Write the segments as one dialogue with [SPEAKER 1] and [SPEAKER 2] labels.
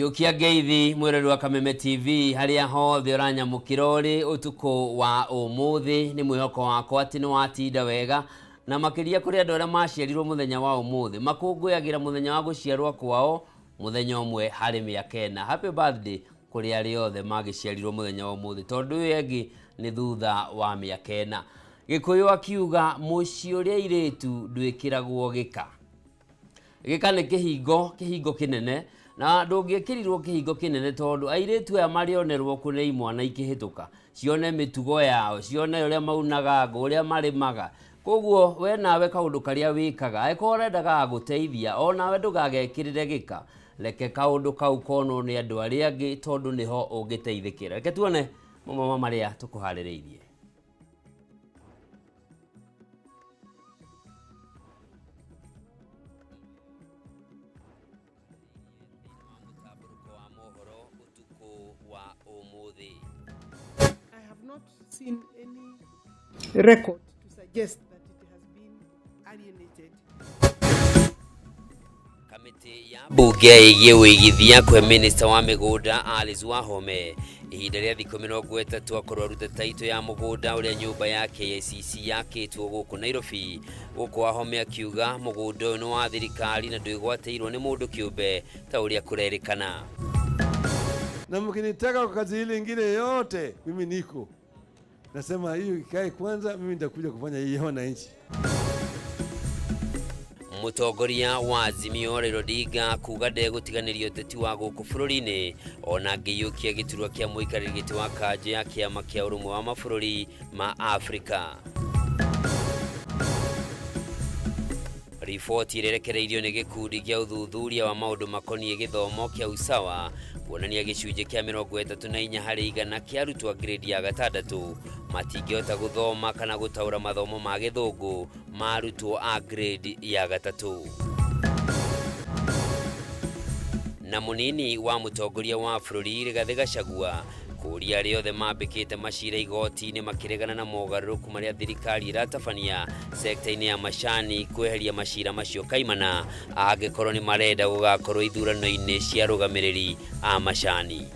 [SPEAKER 1] Yũkia ngeithi mwĩrori wa Kameme TV harĩa hothe ũranyamũkĩra ũrĩ ũtukũ wa ũmũthĩ. Nĩ mwĩhoko wakwa atĩ nĩ watinda wega, na makĩria kũrĩ andũ arĩa maciarirwo mũthenya wa ũmũthĩ, makũngũyagĩra mũthenya wa gũciarwo kwao mũthenya ũmwe harĩ mĩaka 4. Happy birthday kũrĩ arĩa othe magĩciarirwo mũthenya wa ũmũthĩ, tondũ ũyũ ĩngĩ nĩ thutha wa mĩaka 4. Gĩkũyũ akiuga mũciĩ ũrĩa airĩtu ndwĩkĩragwo gĩka. Gĩka nĩ kĩhingo, kĩhingo kĩnene, na ndũngĩkĩrirwo kĩhingo kĩnene tondũ airĩtu aya marĩonerwo kũ nĩ imwana ikĩhĩtũka, cione mĩtugo yao, cione ũrĩa maunaga ngũ, ũrĩa marĩmaga. Koguo we nawe kaũndũ karĩa wĩkaga, angĩkorwo ũrendaga gagũteithia, onawe ndũgagekĩrĩre gĩka, reke kaũndũ kau konwo nĩ andũ arĩa angĩ tondũ nĩho ũngĩteithĩkĩra. Reke tuone mamwe ma marĩa tũkũharĩrĩirie. Wa mohoro ũtukũ wa ũmũthĩ.
[SPEAKER 2] I have not seen any record to suggest that it has been alienated.
[SPEAKER 1] Kamĩtĩ ya mbunge ĩgiĩ ũigithia kwĩ minista wa mĩgũnda Alice Wahome ihinda rĩa thikũ 30 akorwo arute taitũ ya mũgũnda ũrĩa nyũmba ya KICC yakĩtwo gũkũ Nairobi. Gũkũ Wahome akiuga mũgũnda ũyũ nĩ wa thirikari na ndwĩgwatĩirwo nĩ mũndũ kĩũmbe ta ũrĩa kũrerĩkana.
[SPEAKER 3] Na mkinitaka kwa kazi ile ingine yote, mimi niko nasema hiyo ikae kwanza, mimi nitakuja kufanya hii ya wananchi.
[SPEAKER 1] Mũtongoria wa Azimio Raila Odinga kuga ndegũtiganĩria ũteti wa gũkũ bũrũri-inĩ ona angĩiyũkia gĩturwa kĩa mũikarĩri gĩtĩ wa kanjũ ya kĩama kĩa ũrũmwe wa mabũrũri ma Afrika. Riboti ĩrĩa ĩrekereirio nĩ gĩkundi kĩa ũthuthuria wa maũndũ makoniĩ gĩthomo kĩa Usawa kuonania gĩcunjĩ kĩa 34 harĩ igana kĩa arutwo a grade ya 6 matingĩhota gũthoma kana gũtaũra mathomo ma gĩthũngũ ma arutwo a grade ya 3. Na mũnini wa mũtongoria wa bũrũri Rigathĩ Gachagua kũũria arĩa othe mambĩkĩte macira igoti-inĩ makĩregana na mogarũrũku marĩa thirikari ĩratabania sekta-inĩ ya macani kweheria macira macio kaimana angĩkorwo nĩ marenda gũgakorwo ithurano-inĩ cia arũgamĩrĩri a macani.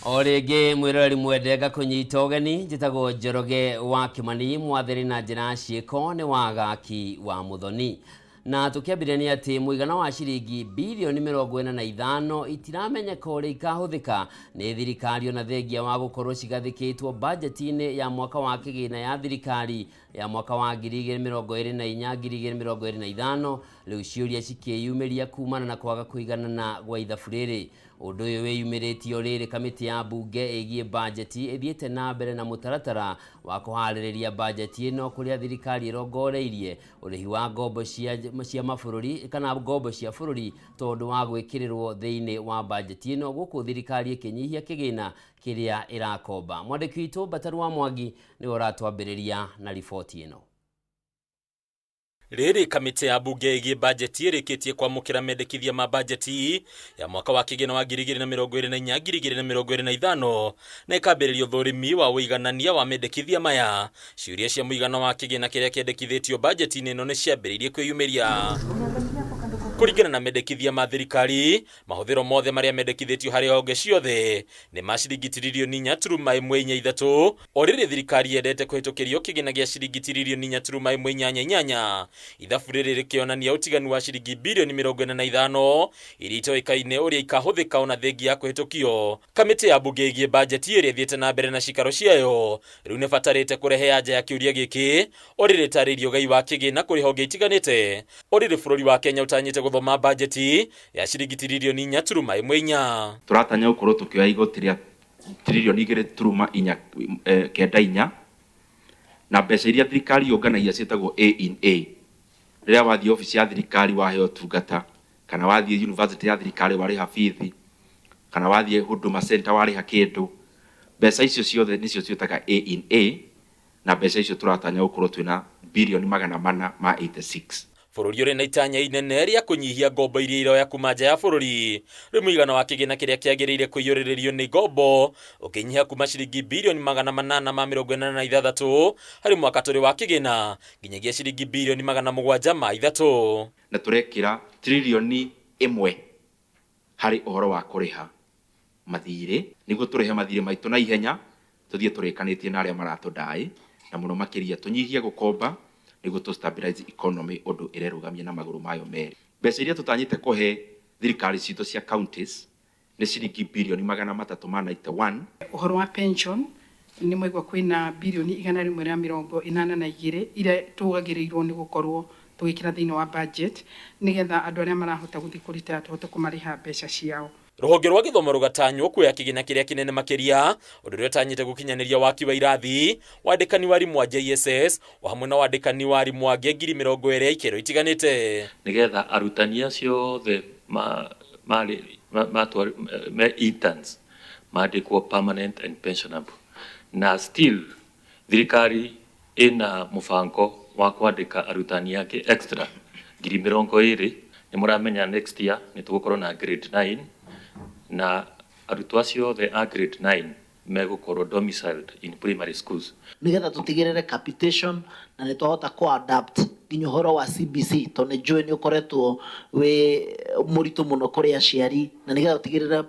[SPEAKER 1] O rĩngĩ mwĩroreri mwende ngakũnyita ũgeni, njĩtagwo Njoroge wa Kĩmani, mwathĩrĩ na njĩra ya ciĩko nĩ Wagaki wa Mũthoni. Na tũkĩambĩrĩria nĩ atĩ mũigana wa ciringi bilioni 45 itiramenyeka ũrĩa ikahũthĩka nĩ thirikari ona thengia wa gũkorwo cigathĩkĩtwo bajeti-inĩ ya mwaka wa kĩgĩna ya thirikari ya mwaka wa 2024 2025. Rĩu ciũria cikĩyumĩria kumana na kwaga kũiganana gwa ithabu rĩrĩ. Ũndũ ũyũ wĩyumĩrĩtie o rĩrĩ kamĩtĩ ya mbunge ĩgiĩ bajeti ĩthiĩte na mbere na mũtaratara wa kũharĩrĩria bajeti ĩno kũrĩa thirikari ĩrongoreirie ũrĩhi wa ngombo cia mabũrũri kana ngombo cia bũrũri tondũ wa gwĩkĩrĩrwo thĩinĩ wa bajeti ĩno gũkũ thirikari ĩkĩnyihia kĩgĩna kĩrĩa ĩrakomba. Mwandĩki witũ Mbataru wa Mwangi nĩwe ũratwambĩrĩria na riboti ĩno.
[SPEAKER 4] Rĩrĩ kamĩtĩ ya mbunge ĩgiĩ bajeti ĩrĩkĩtie kwamũkĩra mendekithia ma bajeti ya mwaka wa kĩgĩna wa 2024 2025 na ĩkambĩrĩria ũthũrimi wa ũiganania wa mendekithia maya. Ciũria cia mũigana wa kĩgĩna kĩrĩa kĩendekithĩtio bajeti-inĩ ĩno nĩ ciambĩrĩirie kwĩyumĩria. Kũringana na mendekithia ma thirikari, mahũthĩro mothe marĩa mendekithĩtio harĩ honge ciothe nĩ ma ciringi tiririoni 4.43, o rĩrĩ thirikari yendete kũhĩtũkĩrio kĩgĩna gĩa ciringi tiririoni 4.88. Ithabu rĩrĩ rĩkĩonania ũtiganu wa ciringi bilioni 45 iria itoĩkaine ũrĩa ikahũthĩka ona thengia ya kũhĩtũkio. Kamĩtĩ ya mbunge ĩgiĩ bajeti ĩrĩa ĩthiĩte na mbere na cikaro ciayo rĩu nĩ batarĩte kũrehe anja ya kĩũria gĩkĩ o rĩrĩ ĩtarĩirie ũgai wa kĩgĩna kũrĩ honge itiganĩte. O rĩrĩ bũrũri wa Kenya ũtanyĩte gũthoma bajeti ya ciringi tiririoni 4.14.
[SPEAKER 5] Tũratanya gũkorwo tũkĩoya igoti rĩa tiririoni 2.94, na mbeca iria thirikari yũnganagia ciĩtagwo A in A. Rĩrĩa wathiĩ obici ya thirikari waheo ũtungata, kana wathiĩ university ya thirikari warĩha bithi, kana wathiĩ Huduma Center warĩha kĩndũ, mbeca icio ciothe nĩcio twĩtaga A in A, na mbeca icio tũratanya gũkorwo twĩna birioni 486.
[SPEAKER 4] Bũrũri ũrĩ na itanya inene rĩa kũnyihia ngombo iria iroya kuma nja ya bũrũri. Rĩu mũigana wa kĩgĩna kĩrĩa kĩagĩrĩire kũiyũrĩrĩrio nĩ ngombo ũkĩnyiha kuma ciringi birioni 886 harĩ mwaka tũrĩ wa kĩgĩna nginyagia ciringi birioni 703.
[SPEAKER 5] Na tũrekĩra tririoni 1 harĩ ũhoro wa kũrĩha mathirĩ nĩguo tũrĩhe mathirĩ maitũ na ihenya tũthiĩ tũrĩkanĩtie na arĩa maratũndai na mũno makĩria tũnyihie gũkomba nĩguo tũ stabilize economy ũndũ ĩrerũgamia na magũrũ mayo merĩ. Mbeca iria tũtanyĩte kũhe thirikari citũ cia counties nĩ ciringi birioni 391.
[SPEAKER 2] Ũhoro wa pension nĩ mwaigua kwĩna birioni 182 iria tũgagĩrĩirwo nĩ gũkorwo tũgĩkĩra thĩinĩ wa budget nĩgetha andũ arĩa marahota gũthiĩ kũrita tũhote kũmarĩha mbeca ciao.
[SPEAKER 4] Rũhonge rwa gĩthomo rũgatanywo kuoya kĩgĩna kĩrĩa kĩnene makĩria ũndũ ũrĩa ũtanyĩte gũkinyanĩria waki wa irathi, wandĩkani wa arimũ a JSS o hamwe na wandĩkani wa arimũ angĩ 20,000 ikĩro itiganĩte.
[SPEAKER 6] Nĩgetha arutani acio othe me interns mandĩkwo permanent and pensionable, na still thirikari ĩna mũbango wa kwandĩka arutani angĩ extra 20,000. Nĩ mũramenya next year nĩ tũgũkorwo na grade 9 na arutwo acio othe a grade 9 megũkorwo domiciled in primary schools.
[SPEAKER 7] Nigetha tutigirire capitation na nĩ twahota ku adapt nginya ũhoro wa CBC tondũ nĩ njũĩ nĩ ũkoretwo wĩ mũritũ mũno kũrĩ aciari na nĩgetha tũtigĩrĩre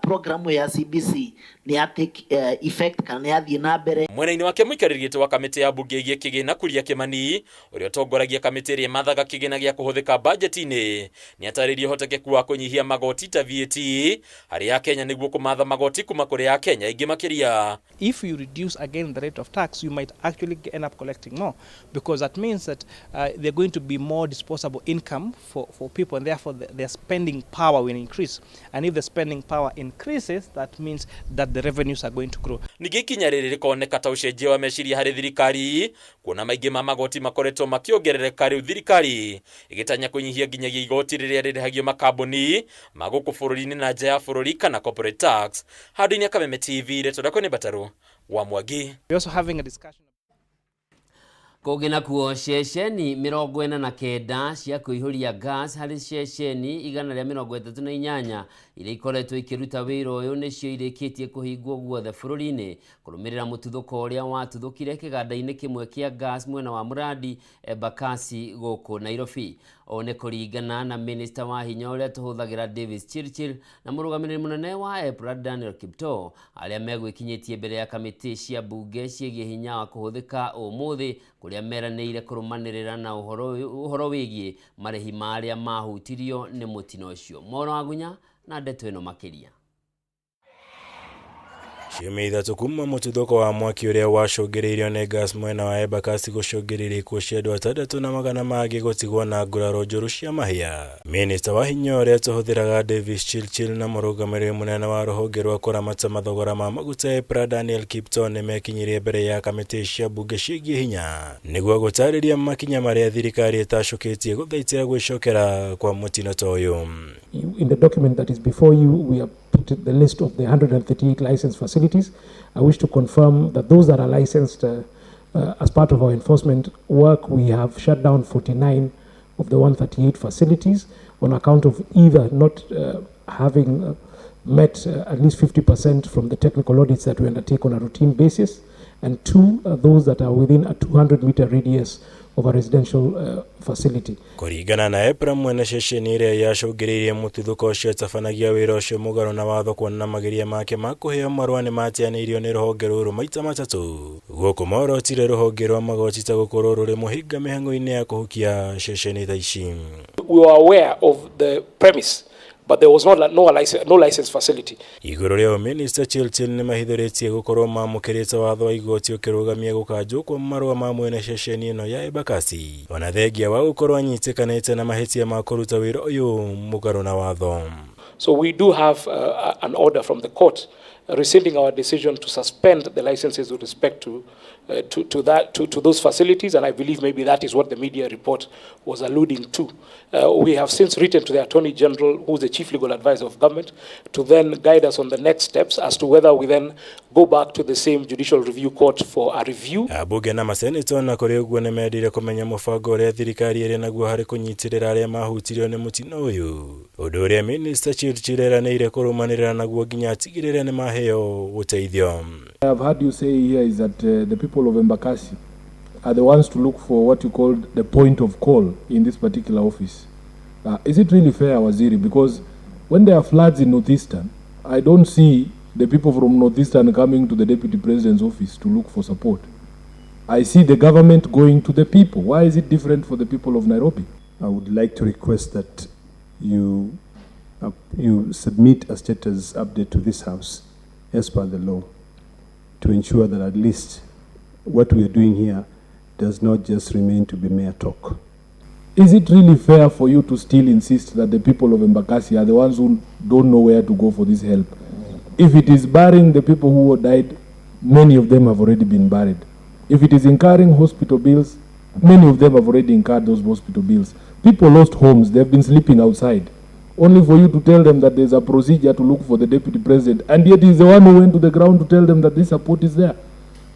[SPEAKER 7] programu ya CBC nĩ ya take effect kana nĩ yathiĩ na mbere.
[SPEAKER 4] Mwena-inĩ wake mũikarĩri gĩtĩ wa kamĩtĩ ya mbunge ĩgiĩ kĩgĩna Kuria Kĩmani ũrĩa ũtongoragia kamĩtĩ ĩrĩa ĩmathaga kĩgĩna gĩa kũhũthĩka bajeti-inĩ nĩ atarĩirie ũhotekeku wa kũnyihia magoti ta VAT harĩ Akenya nĩguo kũmatha magoti kuma kũrĩ Akenya aingĩ makĩria.
[SPEAKER 8] If you reduce again the rate of tax, you might actually end up collecting more, because that means that they're going to be more disposable income for people, and therefore their spending power will increase. And if the spending power increases, that means that the revenues are going to grow.
[SPEAKER 4] Ningĩ ikinya rĩrĩ rĩkoneka ta ũcenjia wa meciria harĩ thirikari kuona maingĩ ma magoti makoretwo makĩongerereka rĩu thirikari ĩgĩtanya kũnyihia nginyagia igoti rĩrĩa rĩrĩhagio makambuni ma gũkũ bũrũri-inĩ na nja ya bũrũri kana corporate tax. Handũ-inĩ Kameme TV rĩtwa rĩakwa nĩ Mbataru wa Mwangi.
[SPEAKER 8] We're also having a discussion.
[SPEAKER 1] Kũngĩ nakuo ceceni 49 cia kũihũria gas harĩ ceceni 138 iria ikoretwo ikĩruta wĩra ũyũ nĩcio irĩkĩtie kũhingwo guothe bũrũri-inĩ kũrũmĩrĩra mũtuthũko ũrĩa watuthũkire kĩganda-inĩ kĩmwe kĩa gas mwena wa Mũrandi Embakasi gũkũ Nairobi. Ũũ nĩ kũringana na minista wa hinya ũrĩa tũhũthagĩra Davis Chirchir na mũrũgamĩrĩri mũnene wa EPRA Daniel Kiptoo arĩa megwĩkinyĩtie mbere ya kamĩtĩ cia mbunge ciĩgiĩ hinya wa kũhũthĩka ũmũthĩ kũrĩa meranĩire kũrũmanĩrĩra na ũhoro wĩgiĩ marĩhi ma arĩa mahutirio nĩ mũtino ũcio. Moro wa Gunya na ndeto ĩno makĩria.
[SPEAKER 9] Ciumia ithatũ kuma mũtuthũko wa mwaki ũrĩa wacũngĩrĩirio nĩ gas mwena wa Embakasi gũcũngĩrĩria ikuũ cia andũ atandatũ na magana mangĩ gũtigwo na nguraro njũru cia mahĩa. Minista wa hinya ũrĩa tũhũthĩraga Davis Chirchir na mũrũgamĩrĩri mũnene wa rũhonge rwa kũramata mathogora ma maguta EPRA Daniel Kiptoo nĩmekinyirie mbere ya kamĩtĩ cia mbunge ciĩgiĩ hinya nĩguo gũtarĩria makinya marĩa thirikari ĩtacũkĩtie gũthaitĩra gwĩcokera kwa mũtino ta ũyũ.
[SPEAKER 10] In the document that is before you, we have put the list of the 138 licensed facilities. I wish to confirm that those that are licensed as part of our enforcement work, we have shut down 49 of the 138 facilities on account of either not having met at least 50% from the technical audits that we undertake on a routine basis, and two, those that are within a 200-meter radius of a residential facility.
[SPEAKER 9] Kũringana na EPRA mwene ceceni ĩrĩa yacũngĩrĩirie mũtuthũko ũcio atabanagia wĩra ũcio mũgarũ na watho kuona mageria make ma kũheo marũa nĩmateanĩirio nĩ rũhonge rũrũ maita matatũ. Gũkũ morotire rũhonge rwa magoti ta gũkorwo rũrĩ mũhĩnga mĩhang'o-inĩ ya kũhukia ceceni ta ici.
[SPEAKER 10] We were aware of the premise, but there was no license facility.
[SPEAKER 9] Igũrũ rĩa Minister Chirchir nĩmahithũrĩtie gũkorwo mamũkĩrĩte watho wa igoti ũkĩrũgamia gũkanjwo kwa marũa ma mwene ceceni ĩno ya Embakasi ona thengia wa gũkorwo anyitĩkanĩte na mahĩtia ma kũruta wĩra ũyũ mũgarũ na watho.
[SPEAKER 10] So we do have an order from the court rescinding our decision to suspend the licenses with respect to those facilities, and I believe maybe that is what the media report was alluding to. We have since written to the Attorney General, who is the Chief Legal Advisor of government, to then guide us on the next steps as to whether we then go back to the same Judicial Review Court for a review.
[SPEAKER 9] Ambunge na maseneta ona kũrĩ ũguo nĩ mendire kũmenya mũbango ũrĩa thirikari ĩrĩ naguo harĩ kũnyitĩrĩra arĩa mahutirio nĩ mũtino ũyũ, ũndũ ũrĩa Minista Chirchir eranĩire kũrũmanĩrĩra naguo nginya atigĩrĩre nĩ maheo ũteithio.
[SPEAKER 11] I have heard you say here is that the people of Embakasi are the ones to look for what you call the point of call in this particular office. Is it really fair, Waziri? Because when there are floods in Northeastern, I don't see the people from Northeastern coming to the Deputy President's office to look for support. I see the government going to the people. Why is it different for the people of Nairobi?
[SPEAKER 12] I would like to request that you submit a status update to this House as per the law to ensure that at least what we are doing here does not just remain to be mere talk.
[SPEAKER 11] Is it really fair for you to still insist that the people of Embakasi are the ones who don't know where to go for this help? If it is burying the people who died, many of them have already been buried. If it is incurring hospital bills, many of them have already incurred those hospital bills. People lost homes, they've been sleeping outside. Only for you to tell them that there's a procedure to look for the Deputy President, and yet he's the one who went to the ground to tell them that this support is there.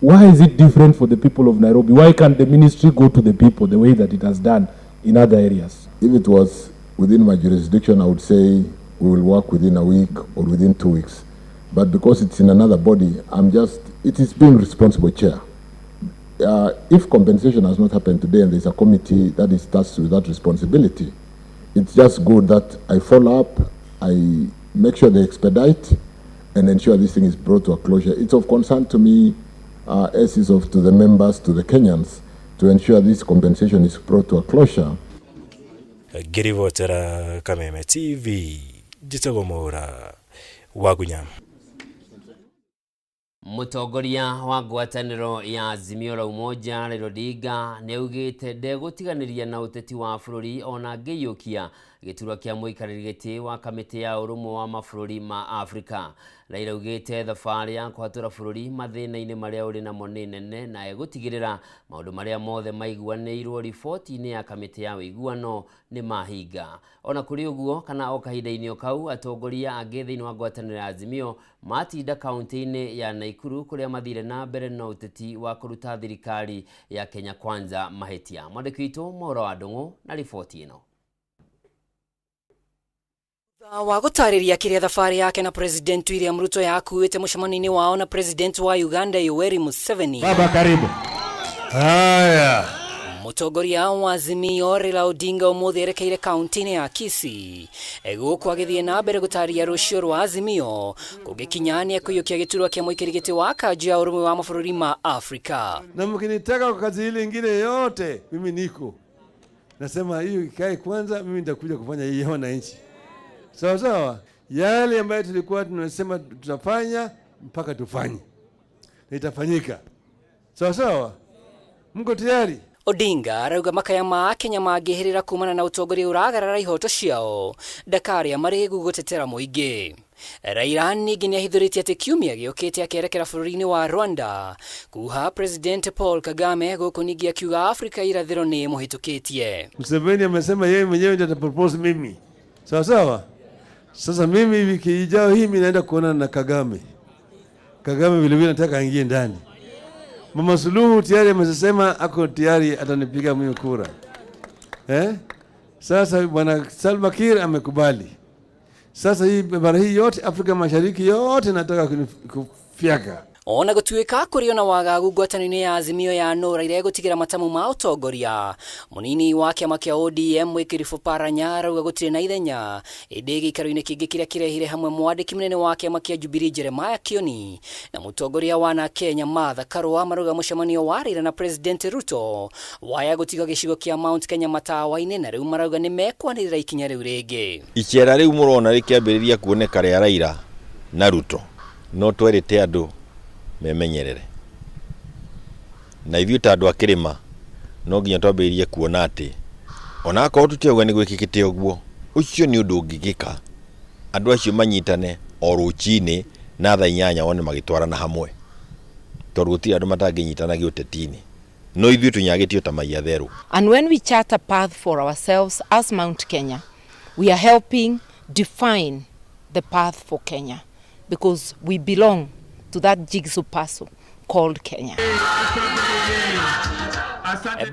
[SPEAKER 11] Why is it different for the people of Nairobi? Why can't the ministry go to the people the way that it has done in other areas?
[SPEAKER 13] If it was within my jurisdiction, I would say we will work within a week or within 2 weeks. But because it's in another body, it is being responsible, Chair. If compensation has not happened today and there's a committee that is tasked with that responsibility, it's just good that I follow up, I make sure they expedite and ensure this thing is brought to a closure. It's of concern to me, as is of to the members, to the Kenyans, to ensure this compensation is brought to a closure.
[SPEAKER 9] Ngĩribotera Kameme TV, njĩtagwo Mwaura Wagunya.
[SPEAKER 1] Mũtongoria wa ngwatanĩro ya Azimio la Umoja Raila Odinga nĩaugĩte ndegũtiganĩria na ũteti wa bũrũri ona angĩiyũkia gĩturwa kĩa mũikarĩri gĩtĩ wa kamĩtĩ ya ũrũmwe wa mabũrũri ma Afrika. Raila augĩte thabarĩ ya kũhatũra bũrũri mathĩna-inĩ marĩa ũrĩ namo nĩ nene na egũtigĩrĩra maũndũ marĩa mothe maiguanĩirwo riboti-inĩ ya kamĩtĩ ya ũiguano nĩ mahinga. Ona kũrĩ ũguo kana o kahinda-inĩ o kau, atongoria angĩ thĩinĩ wa ngwatanĩro ya Azimio matinda kaunti-inĩ ya Nakuru kũrĩa mathire na mbere na ũteti wa kũruta thirikari ya Kenya Kwanza mahĩtia. Mwandĩki witũ Mwaura wa Ndung'u na riboti ĩno.
[SPEAKER 14] Thutha wa gũtarĩria kĩrĩa thabarĩ yake na President William Ruto yakuĩte mũcemanio-inĩ wao na President wa Uganda Yoweri Museveni.
[SPEAKER 15] Baba, karibu. Haya.
[SPEAKER 14] Mũtongoria wa Azimio Raila Odinga ũmũthĩ erekeire kaunti-inĩ ya Kisii gũkũ agĩthiĩ na mbere gũtarĩria rũciũ rwa Azimio kũngĩkinya nĩ ekũiyũkia gĩturwa kĩa mũikarĩri gĩtĩ wa kanjũ ya ũrũmwe wa mabũrũri ma Afrika.
[SPEAKER 3] Na mkinitaka kwa kazi ile ingine yote, mimi niko. Nasema hiyo ikae kwanza, mimi nitakuja kufanya hii ya wananchi. Sawa sawa. Yale ambayo tulikuwa tunasema tutafanya mpaka tufanye. Na itafanyika. Sawa sawa. Mko tayari?
[SPEAKER 14] Odinga arauga makaya ma Kenya mangĩhĩrĩra kumana na ũtongoria ũragarara ihoto ciao ndakarĩa marĩgu gũtetera mũingĩ. Raila ningĩ nĩahithũrĩtie atĩ kiumia gĩũkĩte akerekera bũrũri-inĩ wa Rwanda kuha President Paul Kagame, gũkũ ningĩ akiuga Afrika irathĩro nĩ ĩmũhĩtũkĩtie.
[SPEAKER 3] Museveni amesema yeye mwenyewe ndiye atapropose mimi. Sawa sawa. Sasa mimi wiki ijayo hii mimi naenda kuonana na Kagame. Kagame vile vile nataka aingie ndani. Mama Suluhu tayari amesema ako tayari atanipiga mimi kura. Sasa Bwana Salva Kiir amekubali. Sasa hii bara hii yote Afrika Mashariki yote nataka kufyaka.
[SPEAKER 14] Ona gũtuĩka kũrĩ ona wagagu ngwatanĩro-inĩ ya Azimio ya nũ Raila egũtigĩra matamu ma ũtongoria, mũnini wa kĩama kĩa ODM Wycliffe Oparanya arauga gũtirĩ na ithenya, ĩndĩ gĩikaro-inĩ kĩngĩ kĩrĩa kĩrehire hamwe mwandĩki mũnene wa kĩama kĩa Jubilee Jeremiah Kioni na mũtongoria wa na Kenya Martha Karua marauga mũcemanio wa Raila na President Ruto waya gũtiga gĩcigo kĩa Mount Kenya matawa-inĩ, na rĩu marauga nĩ mekwanĩrĩra ikinya rĩu rĩngĩ.
[SPEAKER 16] Icera rĩu mũrona rĩkĩambĩrĩria kuoneka rĩa Raila na Ruto, no twerĩte andũ memenyerere, na ithuĩ ta andũ a kĩrĩma no nginya twambĩrĩrie kuona atĩ ona akorwo tũtirauga nĩ gwĩkĩkĩte ũguo, ũcio nĩ ũndũ ũngĩkĩka andũ acio manyitane o rũcinĩ Na thaa 8 wone magĩtwarana hamwe tondũ gũtirĩ andũ matangĩnyitana gĩũteti-inĩ no ithuĩ tũnyagĩtio ta mai atherũ.
[SPEAKER 17] And when we chart a path for ourselves as Mount Kenya, we are helping define the path for Kenya because we belong to that jigsaw puzzle called Kenya.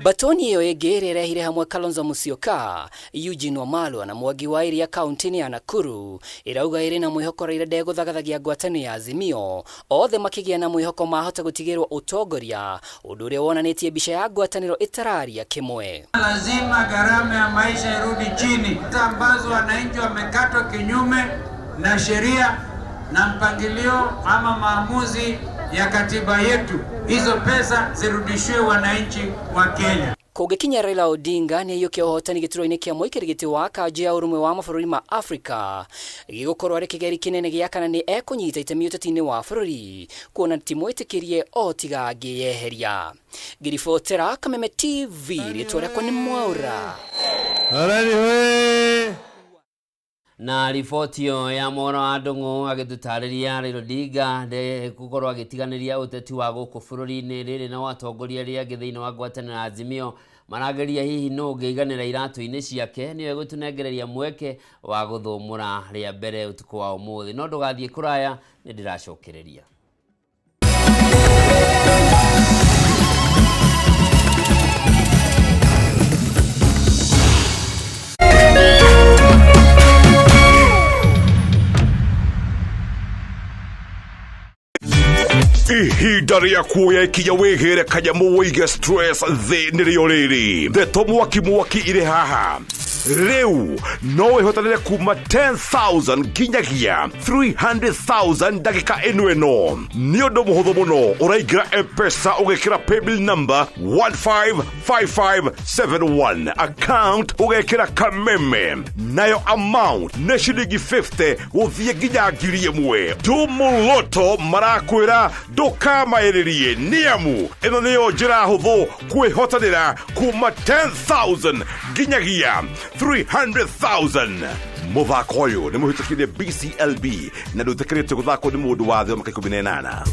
[SPEAKER 14] Batoni ĩyo ĩngĩ ĩrĩa ĩrehire hamwe Kalonzo Musyoka, Eugene Wamalwa na Mwangi wa Iria kaunti-inĩ ya Nakuru ĩrauga ĩrĩ na mwĩhoko Raila ndegũthagathagia ngwatanĩro ya Azimio, othe makĩgĩa na mwĩhoko mahota gũtigĩrwo ũtongoria, ũndũ ũrĩa wonanĩtie mbica ya ngwatanĩro ĩtararia kĩmwe.
[SPEAKER 18] Lazima gharama ya maisha irudi chini, ambazo wananchi wamekatwa kinyume na sheria na mpangilio ama maamuzi ya katiba yetu, hizo pesa zirudishiwe wananchi wa Kenya.
[SPEAKER 14] Kũngĩkinya Raila Odinga nĩ aiyũkia ũhotani gĩturwa-inĩ kĩa mũikarĩri gĩtĩ wa kanjũ ya ũrũmwe wa mabũrũri ma Afrika, gĩgũkorwo arĩ kĩgeri kĩnene gĩa kana nĩ ekũnyita itemi ũteti-inĩ wa bũrũri, kuona ti mwĩtĩkĩrie o tiga angĩyeheria. Ngĩribotera Kameme TV, rĩtwa rĩakwa nĩ Mwaura.
[SPEAKER 1] Na riboti ĩyo ya Mwaura wa Ndung'u agĩtũtarĩria Raila Odinga gũkorwo agĩtiganĩria ũteti wa gũkũ bũrũri-inĩ rĩrĩ na atongoria arĩa angĩ thĩinĩ wa ngwatanĩro ya Azimio marageria hihi nũ ũngĩiganĩra iratũ-inĩ ciake, nĩwe gũtũnengereria mweke wa gũthũmũra rĩa mbere ũtukũ wa ũmũthĩ. No ndũgathiĩ kũraya, nĩ ndĩracokereria.
[SPEAKER 19] Ihinda rĩa kuoya ikinya wĩgĩre kanyamũ wĩige stress thĩ nĩrĩo rĩrĩ. Ndeto mwaki mwaki irĩ haha. Rĩu no wĩhotanĩre kuma 10,000 nginyagia 300,000 ndagĩka ĩno ĩno. Nĩ ũndũ mũhũthũ mũno, ũraingĩra M-Pesa ũgekĩra paybill number 155571, account ũgekĩra Kameme, nayo amount nĩ ciringi 50 gũthiĩ nginya 1,000. Tumuloto marakwĩra ndũkamaĩrĩrie nĩamu ĩno nĩyo njĩra hũthũ kwĩhotanĩra kuma 10,000 nginyagia 300,000. Mũthako ũyũ nĩ mũhĩtũkire BCLB na ndũĩtĩkĩrĩtio gũthakwo nĩ mũndũ wa thĩ wa mĩaka 18.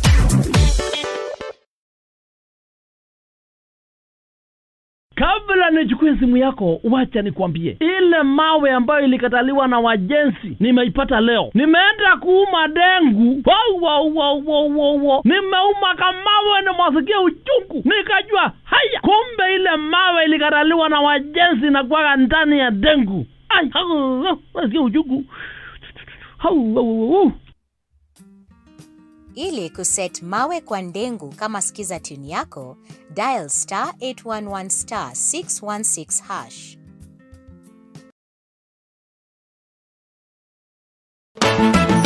[SPEAKER 20] Kabla nichukue simu yako, wacha nikwambie, ile mawe ambayo ilikataliwa na wajenzi nimeipata leo. Nimeenda kuuma dengu, wow, wow, wow, wow, wow, wow. Nimeuma kamawe na mwasikia uchungu, nikajua haya, kumbe ile mawe ilikataliwa na wajenzi na kuwaga ndani ya dengu. Ai, nasikia uchungu. Hau, hau, hau.
[SPEAKER 21] Ili kuset mawe kwa ndengu kama skiza tune yako, dial star 811 star 616 hash.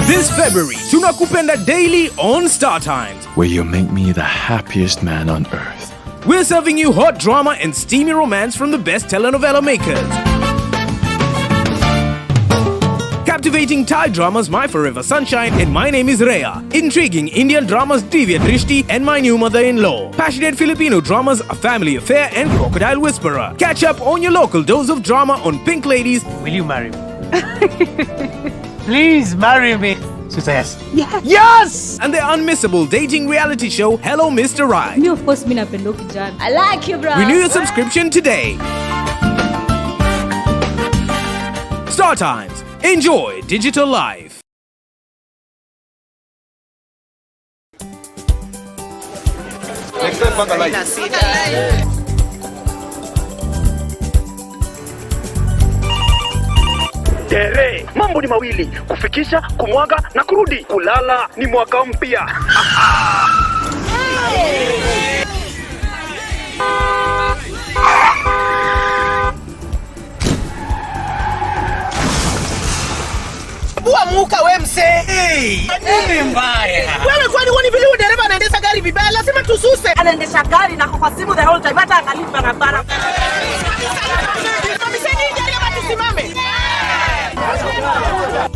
[SPEAKER 22] This February, Tunakupenda Daily on Star Times.
[SPEAKER 23] Where you make me the happiest man on earth.
[SPEAKER 22] We're serving you hot drama and steamy romance from the best telenovela makers. Captivating Thai dramas My Forever Sunshine and My Name is Rhea. Intriguing Indian dramas Divya Drishti and My New Mother-in-Law. Passionate Filipino dramas A Family Affair and Crocodile Whisperer. Catch up on your local dose of drama on Pink Ladies.
[SPEAKER 24] Will you marry me? Please marry me. She says
[SPEAKER 22] yes. Yes! And the unmissable dating reality show Hello Mr. Right.
[SPEAKER 25] Me, of course, mi napenda kijana. I like you, bro.
[SPEAKER 22] Renew your subscription today. Star Times. Enjoy digital life.
[SPEAKER 26] Tere, mambo ni mawili, kufikisha, kumwaga na kurudi. Kulala ni mwaka mpya.
[SPEAKER 27] Muka we msee.
[SPEAKER 26] Nini mbaya?
[SPEAKER 27] Wewe kwani huoni vile dereva anaendesha gari vibaya? Lazima tususe.
[SPEAKER 28] Anaendesha gari na kwa simu the whole time, hata angalii barabara.
[SPEAKER 27] Simamisheni gari ama tusimame.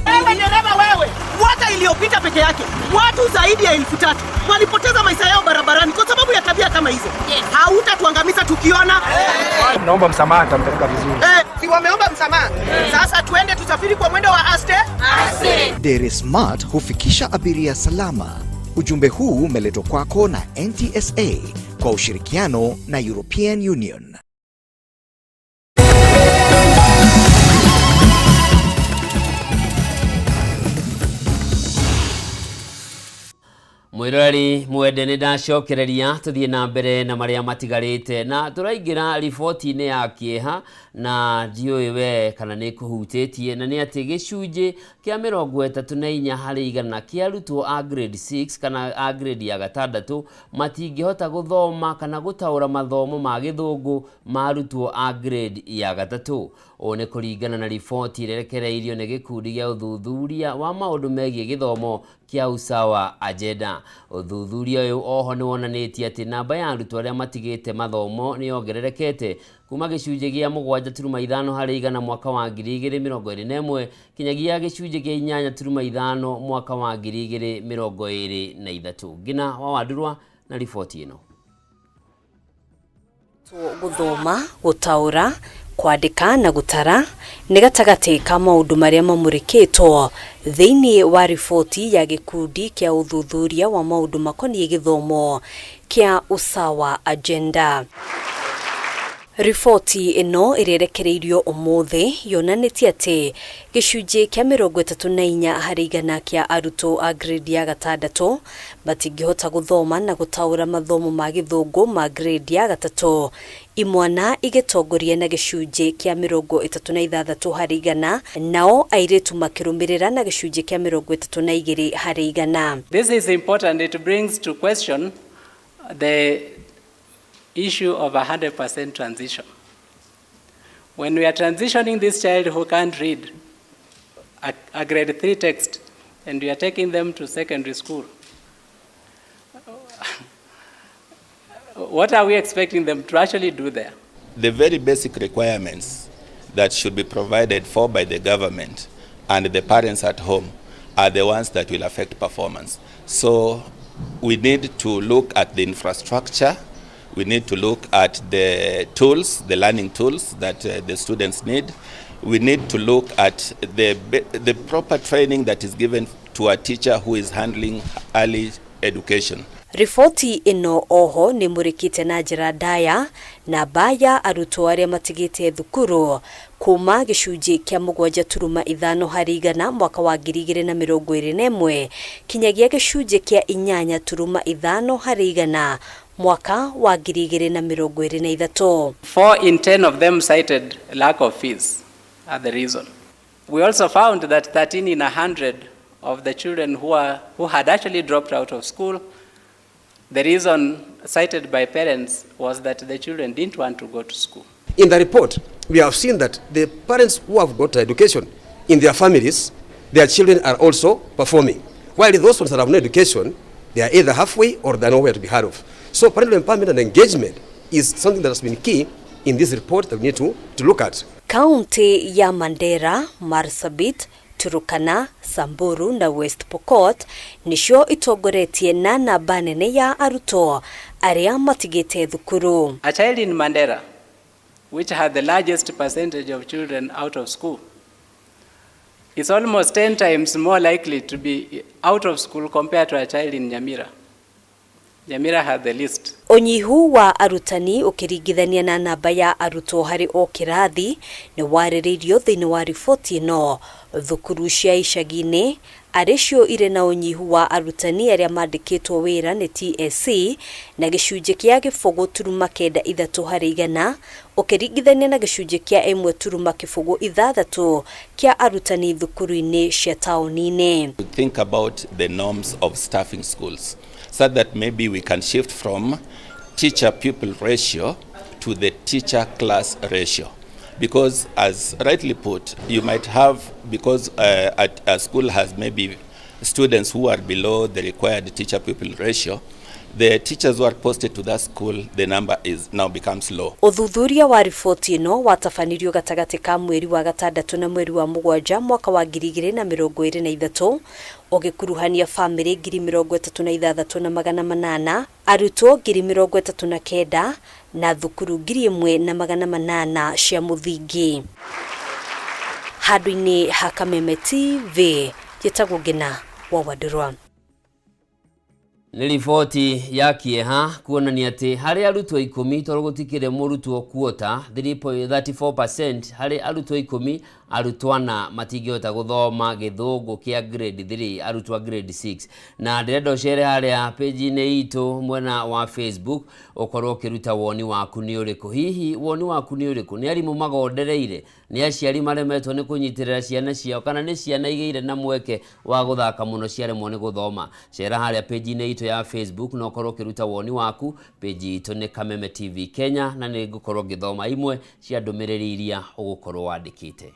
[SPEAKER 27] Wewe dereva wewe, mwaka iliyopita peke yake watu zaidi ya 3,000 walipoteza maisha yao barabarani kwa sababu ya tabia kama hizo. Hautatuangamiza tukiona.
[SPEAKER 24] Naomba msamaha, nitampeleka vizuri.
[SPEAKER 27] Si wameomba msamaha. Sasa tuende tusafiri kwa mwendo wa aste. Aste.
[SPEAKER 2] Dere Smart hufikisha abiria salama. Ujumbe huu umeletwa kwako na NTSA kwa ushirikiano na European Union.
[SPEAKER 1] Mwiroreri mwende nĩ ndacokereria tũthiĩ na mbere na marĩa matigarĩte na tũraingĩra riboti-inĩ ya kĩeha na ndiũĩ we kana nĩ kũhutĩtie na nĩ atĩ gĩcunjĩ kĩa 34 harĩ igana kĩa arutwo a grade 6 kana a grade ya gatandatũ matingĩhota gũthoma kana gũtaũra mathomo ma gĩthũngũ ma arutwo a grade ya gatatũ. Ũũ nĩ kũringana na riboti ĩrĩa ĩrekereirio nĩ gĩkundi gĩa ũthuthuria wa maũndũ megiĩ gĩthomo kĩa Usawa Agenda. Ũthuthuria ũyũ oho nĩ wonanĩtie atĩ namba ya arutwo arĩa matigĩte mathomo nĩ yongererekete kuma gĩcunjĩ gĩa 7.5 harĩ igana mwaka wa 2021 kinyagia gĩcunjĩ kĩa 8.5 mwaka wa 2023. Ngina wa Wandurwa na riboti ĩno.
[SPEAKER 4] Gũthoma, gũtaũra, kwandĩka na gũtara nĩ gatagatĩ ka maũndũ marĩa mamũrĩkĩtwo thĩinĩ wa riboti ya gĩkundi kĩa ũthuthuria wa maũndũ makoniĩ gĩthomo kĩa Usawa Agenda. Riboti ĩno ĩrĩa ĩrekereirio ũmũthĩ yonanĩtie atĩ gĩcunjĩ kĩa 34 harĩ igana kĩa arutwo a grade ya gatandatũ matingĩhota gũthoma na gũtaũra mathomo ma gĩthũngũ ma grade ya gatatũ, imwana igĩtongoria na gĩcunjĩ kĩa 36 harĩ igana, nao airĩtu makĩrũmĩrĩra na gĩcunjĩ kĩa 32 harĩ igana.
[SPEAKER 5] This is important. It brings to question the issue of 100% transition. When we are transitioning this child who can't read a grade 3 text and we are taking them to secondary school, what are we expecting them to actually do there?
[SPEAKER 6] The very basic requirements that should be provided for by the government and the parents at home are the ones that will affect performance. So we need to look at the infrastructure. We need to look at the tools, the learning tools that the students need. We need to look at the proper training that is given to a teacher who is handling early education.
[SPEAKER 4] Riboti ĩno oho nĩ mũrĩkĩte na njĩra ndaya namba ya arutwo arĩa matigĩte thukuru kuma gĩcunjĩ kĩa 7.5 harĩ igana mwaka wa 2021 kinyagia gĩcunjĩ kĩa 8.5 harĩ igana mwaka wa 2023.
[SPEAKER 5] 4 in 10 of them cited lack of fees as the reason. We also found that 13 in 100 of the children who had actually dropped out of school, the reason cited by parents was that the children didn't want to go to school.
[SPEAKER 7] In the report, we have seen that the parents who have got education in their families, their children are also performing. While those ones that have no education, they are either halfway or they are nowhere to be heard of. So parental empowerment and engagement is something that has been key in this report that we need to look at.
[SPEAKER 4] Kaunti ya Mandera, Marsabit, Turukana, Samburu na West Pokot nicio itongoretie na namba nene ya arutwo arĩa matigĩte thukuru.
[SPEAKER 5] A child in Mandera, which had the largest percentage of children out of school, is almost 10 times more likely to be out of school compared to a child in Nyamira. Nyamira had the least.
[SPEAKER 4] Ũnyihu wa arutani ũkĩringithania na namba ya arutwo harĩ o kĩrathi nĩ warĩrĩirio thĩinĩ wa riboti ĩno. Thukuru cia icagi-inĩ arĩ cio irĩ na ũnyihu wa arutani arĩa mandĩkĩtwo wĩra nĩ TSC na gĩcunjĩ kĩa 0.93 harĩ igana ũkĩringithania na gĩcunjĩ kĩa 1.06 kĩa arutani thukuru-inĩ cia taũni-inĩ.
[SPEAKER 6] Think about the norms of staffing schools so that maybe we can shift from teacher-pupil ratio to the teacher-class ratio. Because as rightly put, you might have, because a school has maybe students who are below the required teacher-pupil ratio, The teachers who are posted to that school, the number is now becomes low.
[SPEAKER 4] Ũthuthuria wa riboti ĩno watabanirio gatagatĩ ka mweri wa gatandatũ na mweri wa mũgwanja mwaka wa 2023 ũgĩkuruhania bamĩrĩ 36,800, arutwo 39,000 na thukuru 1,800 cia mũthingi. Handũ-inĩ ha Kameme TV, njĩtagwo Ngina wa Wandũrwa.
[SPEAKER 1] Nĩ riboti ya kĩeha kuonania atĩ harĩ arutwo 10 tondũ gũtikĩrĩ mũrutwo kuota 34% harĩ arutwo 10 arutwo ana matingĩhota gũthoma gĩthũngũ kĩa grade 3 arutwo a grade 6. Na ndĩrenda ũcere harĩa page-inĩ itũ mwena wa Facebook ũkorwo ũkĩruta woni waku nĩ ũrĩkũ. Hihi woni waku nĩ ũrĩkũ? Nĩ arimũ magondereire? Nĩ aciari maremetwo nĩ kũnyitĩrĩra ciana ciao? Kana nĩ ciana igĩire na mweke wa gũthaka mũno ciaremwo nĩ gũthoma? Cera harĩa page-inĩ itũ ya Facebook na ũkorwo ũkĩruta woni waku. Page itũ nĩ Kameme TV Kenya, na nĩ ngũkorwo ngĩthoma imwe cia ndũmĩrĩri iria ũgũkorwo wandĩkĩte.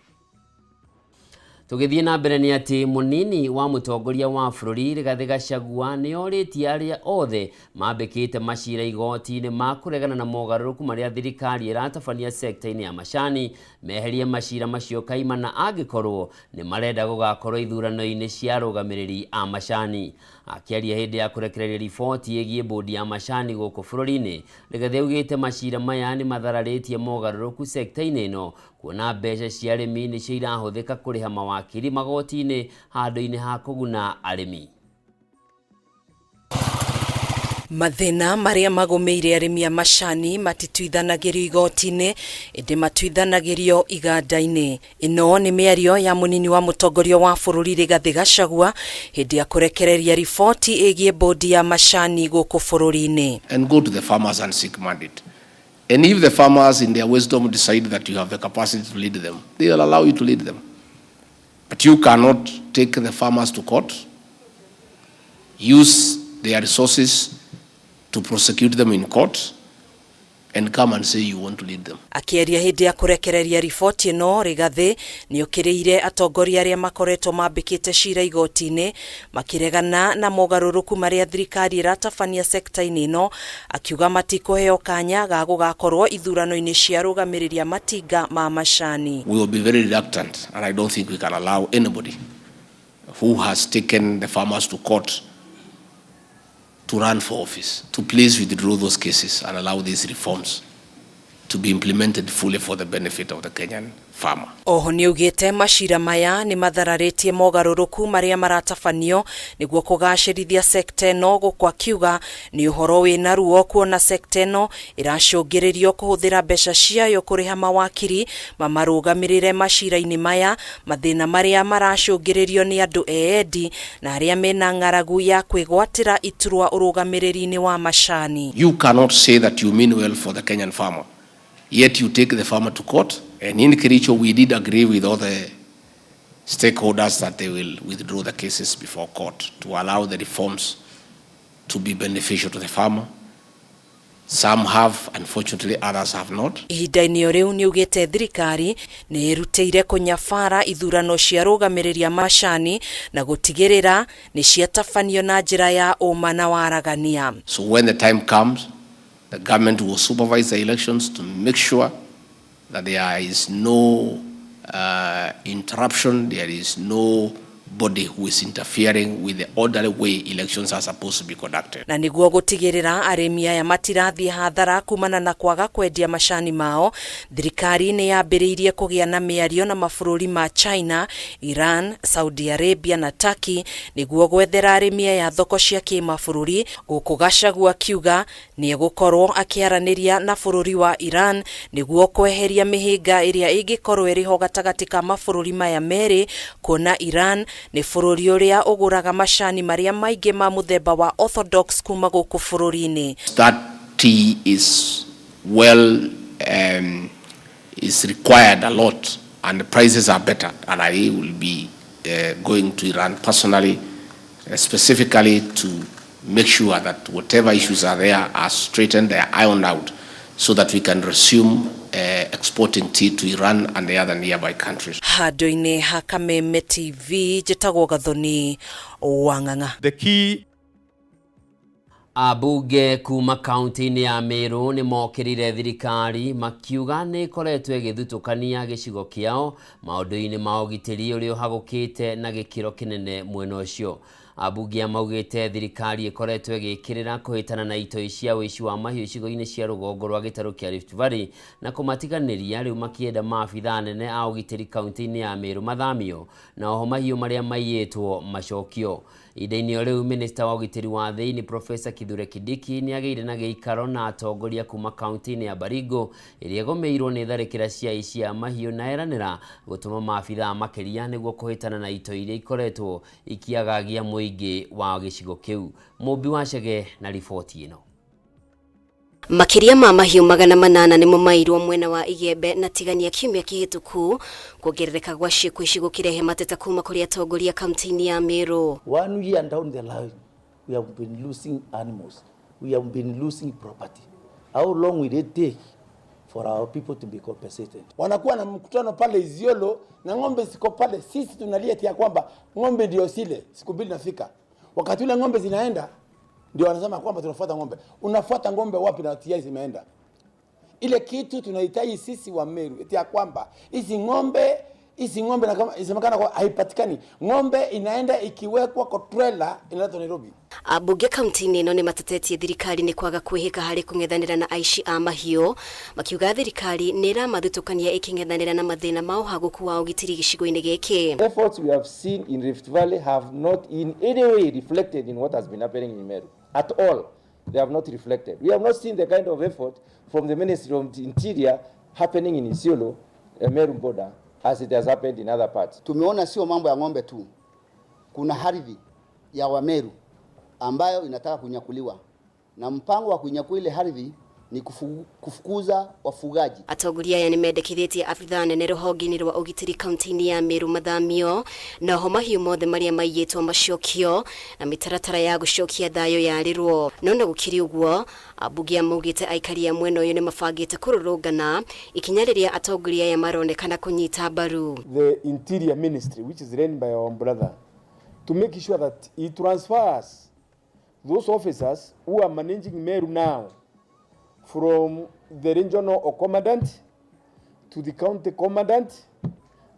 [SPEAKER 1] Tũgĩthiĩ na mbere nĩ atĩ mũnini wa mũtongoria wa bũrũri Rigathĩ Gachagua nĩ orĩtie arĩa othe mambĩkĩte macira igoti-inĩ ma kũregana na mogarũrũku marĩa thirikari ĩratabania sekta-inĩ ya macani meherie macira macio kaimana angĩkorwo nĩ marenda gũgakorwo ithurano-inĩ cia arũgamĩrĩri a macani. Akĩaria hĩndĩ ya kũrekereria riboti ĩgiĩ bodi ya macani gũkũ bũrũri-inĩ, Rigathĩ augĩte macira maya nĩ mathararĩtie mogarũrũku sekta-inĩ ĩno kuona mbeca cia arĩmi nĩcio irahũthĩka kũrĩha mawakiri magoti-inĩ handũ-inĩ ha kũguna arĩmi.
[SPEAKER 3] Mathĩna marĩa magũmĩire arĩmi a macani matituithanagĩrio igoti-inĩ ĩndĩ matuithanagĩrio iganda-inĩ. Ĩno nĩ mĩario ya mũnini wa mũtongoria wa bũrũri Rigathĩ Gachagua hĩndĩ ya kũrekereria riboti ĩgiĩ bodi ya macani gũkũ bũrũri-inĩ.
[SPEAKER 8] And go to the farmers and seek mandate. And if the farmers in their wisdom decide that you have the capacity to lead them, they will allow you to lead them. But you cannot take the farmers to court, use their resources to prosecute them in court, and come and say you want to lead them.
[SPEAKER 3] Akĩaria hĩndĩ ya kũrekereria riboti ĩno, Rigathĩ nĩokĩrĩire atongoria arĩa makoretwo mambĩkĩte cira igoti-inĩ makĩregana na mogarũrũku marĩa thirikari ĩratabania sekta-inĩ ĩno, akiuga matikũheo kanya ga gũgakorwo ithurano-inĩ cia arũgamĩrĩri a matinga ma macani.
[SPEAKER 8] We will be very reluctant, and I don't think we can allow anybody who has taken the farmers to court to run for office, to please withdraw those cases and allow these reforms to be implemented fully for the benefit of the Kenyan farmer.
[SPEAKER 3] Oho nĩaugĩte macira maya nĩ mathararĩtie mogarũrũku marĩa maratabanio nĩguo kũgacĩrithia sekta ĩno, gũkũ akiuga nĩ ũhoro wĩna ruo kuona sekta ĩno ĩracũngĩrĩrio kũhũthĩra mbeca ciayo kũrĩha mawakiri mamarũgamĩrĩre macira-inĩ maya, mathĩna marĩa maracũngĩrĩrio nĩ andũ eendi na arĩa mena ng'aragu ya kwĩgwatĩra iturwa ũrũgamĩrĩri-inĩ wa macani.
[SPEAKER 8] You cannot say that you mean well for the Kenyan farmer, yet you take the farmer to court. And in Kericho, we did agree with all the stakeholders that they will withdraw the cases before court to allow the reforms to be beneficial to the farmer. Some have, unfortunately, others have not.
[SPEAKER 3] Ihinda-inĩ o rĩu nĩaugĩte thirikari nĩ ĩrutĩire kũnyabara ithurano cia arũgamĩrĩri a macani na gũtigĩrĩra nĩ ciatabanio na njĩra ya ũma na waragania.
[SPEAKER 8] So when the time comes, the government will supervise the elections to make sure that there is no interruption, there is no body who is interfering with the orderly way elections are supposed to be conducted.
[SPEAKER 3] Na nĩguo gũtigĩrĩra arĩmi aya matirathiĩ hathara kumana na kwaga kwendia macani mao, thirikari nĩ yambĩrĩirie kũgĩa na mĩario na mabũrũri ma China, Iran, Saudi Arabia na Turkey nĩguo gwethera arĩmi aya thoko cia kĩmabũrũri, gũkũ Gachagua akiuga nĩ egũkorwo akĩaranĩria na bũrũri wa Iran nĩguo kweheria mĩhĩnga ĩrĩa ĩngĩkorwo ĩrĩho gatagatĩ ka mabũrũri maya merĩ, kuona Iran nĩ bũrũri ũrĩa ũgũraga macani marĩa maingĩ ma mũthemba wa Orthodox kuma gũkũ bũrũri-inĩ.
[SPEAKER 8] That tea is well, is required a lot and the prices are better, and I will be going to Iran personally, specifically to make sure that whatever issues are there are straightened, they are ironed out, so that we can resume exporting tea to Iran and the other nearby countries.
[SPEAKER 3] Handũ-inĩ ha Kameme TV, njĩtagwo Gathoni Wang'ang'a.
[SPEAKER 9] The key.
[SPEAKER 1] Ambunge kuma kaunti-inĩ ya Meru nĩ mokĩrire thirikari makiuga nĩ ĩkoretwo ĩgĩthutũkania gĩcigo kĩao maũndũ-inĩ ma ũgitĩri ũrĩa ũhagũkĩte na gĩkĩro kĩnene mwena ũcio. Ambunge aya maugĩte thirikari ĩkoretwo ĩgĩkĩrĩra kũhĩtana na itoi cia ũici wa mahiũ icigo-inĩ cia rũgongo rwa gĩtarũ kĩa Rift Valley na kũmatiganĩria rĩu makĩenda maabithaa anene a ũgitĩri kaunti-inĩ ya Meru mathamio na oho mahiũ marĩa maiyĩtwo macokio. Ihinda-inĩ o rĩu minista wa ũgitĩri wa thĩinĩ Profesa Kithure Kindiki nĩ agĩire na gĩikaro na atongoria kuma kaunti-inĩ ya Baringo ĩrĩa ĩgũmĩirwo nĩ tharĩkĩra cia aici a mahiũ na eranĩra gũtũma maabithaa makĩria nĩguo kũhĩtana na itoi iria ikoretwo ikĩagagia mũingĩ wa gĩcigo kĩu. Mũmbi wa Chege na riboti ĩno.
[SPEAKER 4] Makĩria ma mahiũ 800 nĩmo mairwo mwena wa Igembe na Tigania kiumia kĩhĩtũku, kuongerereka gwa ciĩko ici gũkĩrehe mateta kuma kũrĩ atongoria kaunti-inĩ ya Meru.
[SPEAKER 9] One year down the line, we have been losing animals, we have been losing property. How long will it take for our people to be compensated?
[SPEAKER 10] Wanakuwa na mkutano pale Isiolo na ng'ombe ziko pale, sisi tunalia eti ya kwamba ng'ombe ndio zile, siku mbili nafika. Wakati ule ng'ombe zinaenda ndio wanasema kwamba tunafuata ng'ombe. Unafuata ng'ombe wapi na tayari zimeenda? Ile kitu tunahitaji sisi wa Meru eti ya kwamba hizi ng'ombe, hizi ng'ombe na kama isemekana kwa haipatikani. Ng'ombe inaenda ikiwekwa kwa trailer inaletwa Nairobi.
[SPEAKER 4] Ambunge kaunti-inĩ ĩno nĩ matetetie thirikari nĩ kwaga kwĩhĩka harĩ kũng'ethanĩra na aici a mahiũ, makiuga thirikari nĩ ĩramathutũkania ĩkĩng'ethanĩra na mathĩna ma ũhagũku wa ũgitĩri gĩcigo-inĩ gĩkĩ.
[SPEAKER 11] Efforts we have seen in Rift Valley have not in any way reflected in what has been happening in Meru at all. They have not reflected. We have not seen the kind of effort from the Ministry of the Interior happening in Isiolo, Meru border, as it has happened in other parts.
[SPEAKER 12] Tumeona sio mambo ya ng'ombe tu, kuna ardhi ya Wameru ambayo inataka kunyakuliwa, na mpango wa kunyakua ile ardhi ni kufukuza wafugaji.
[SPEAKER 4] Atongoria aya nĩmendekithĩtie abithaa nene rũhonge-inĩ rwa ũgitĩri kaunti-inĩ ya Meru mathamio na oho mahiũ mothe marĩa maiyĩtwo macokio na mĩtaratara ya gũcokia thayũ yarĩrwo. No na gũkĩrĩ ũguo, ambunge maugĩte aikari a mwena ũyũ nĩmabangĩte kũrũrũngana ikinya rĩrĩa atongoria aya maronekana kũnyita mbaru.
[SPEAKER 13] The Interior Ministry, which is run by our brother, to make sure that he transfers those officers who are managing Meru now from the regional commandant to the county commandant,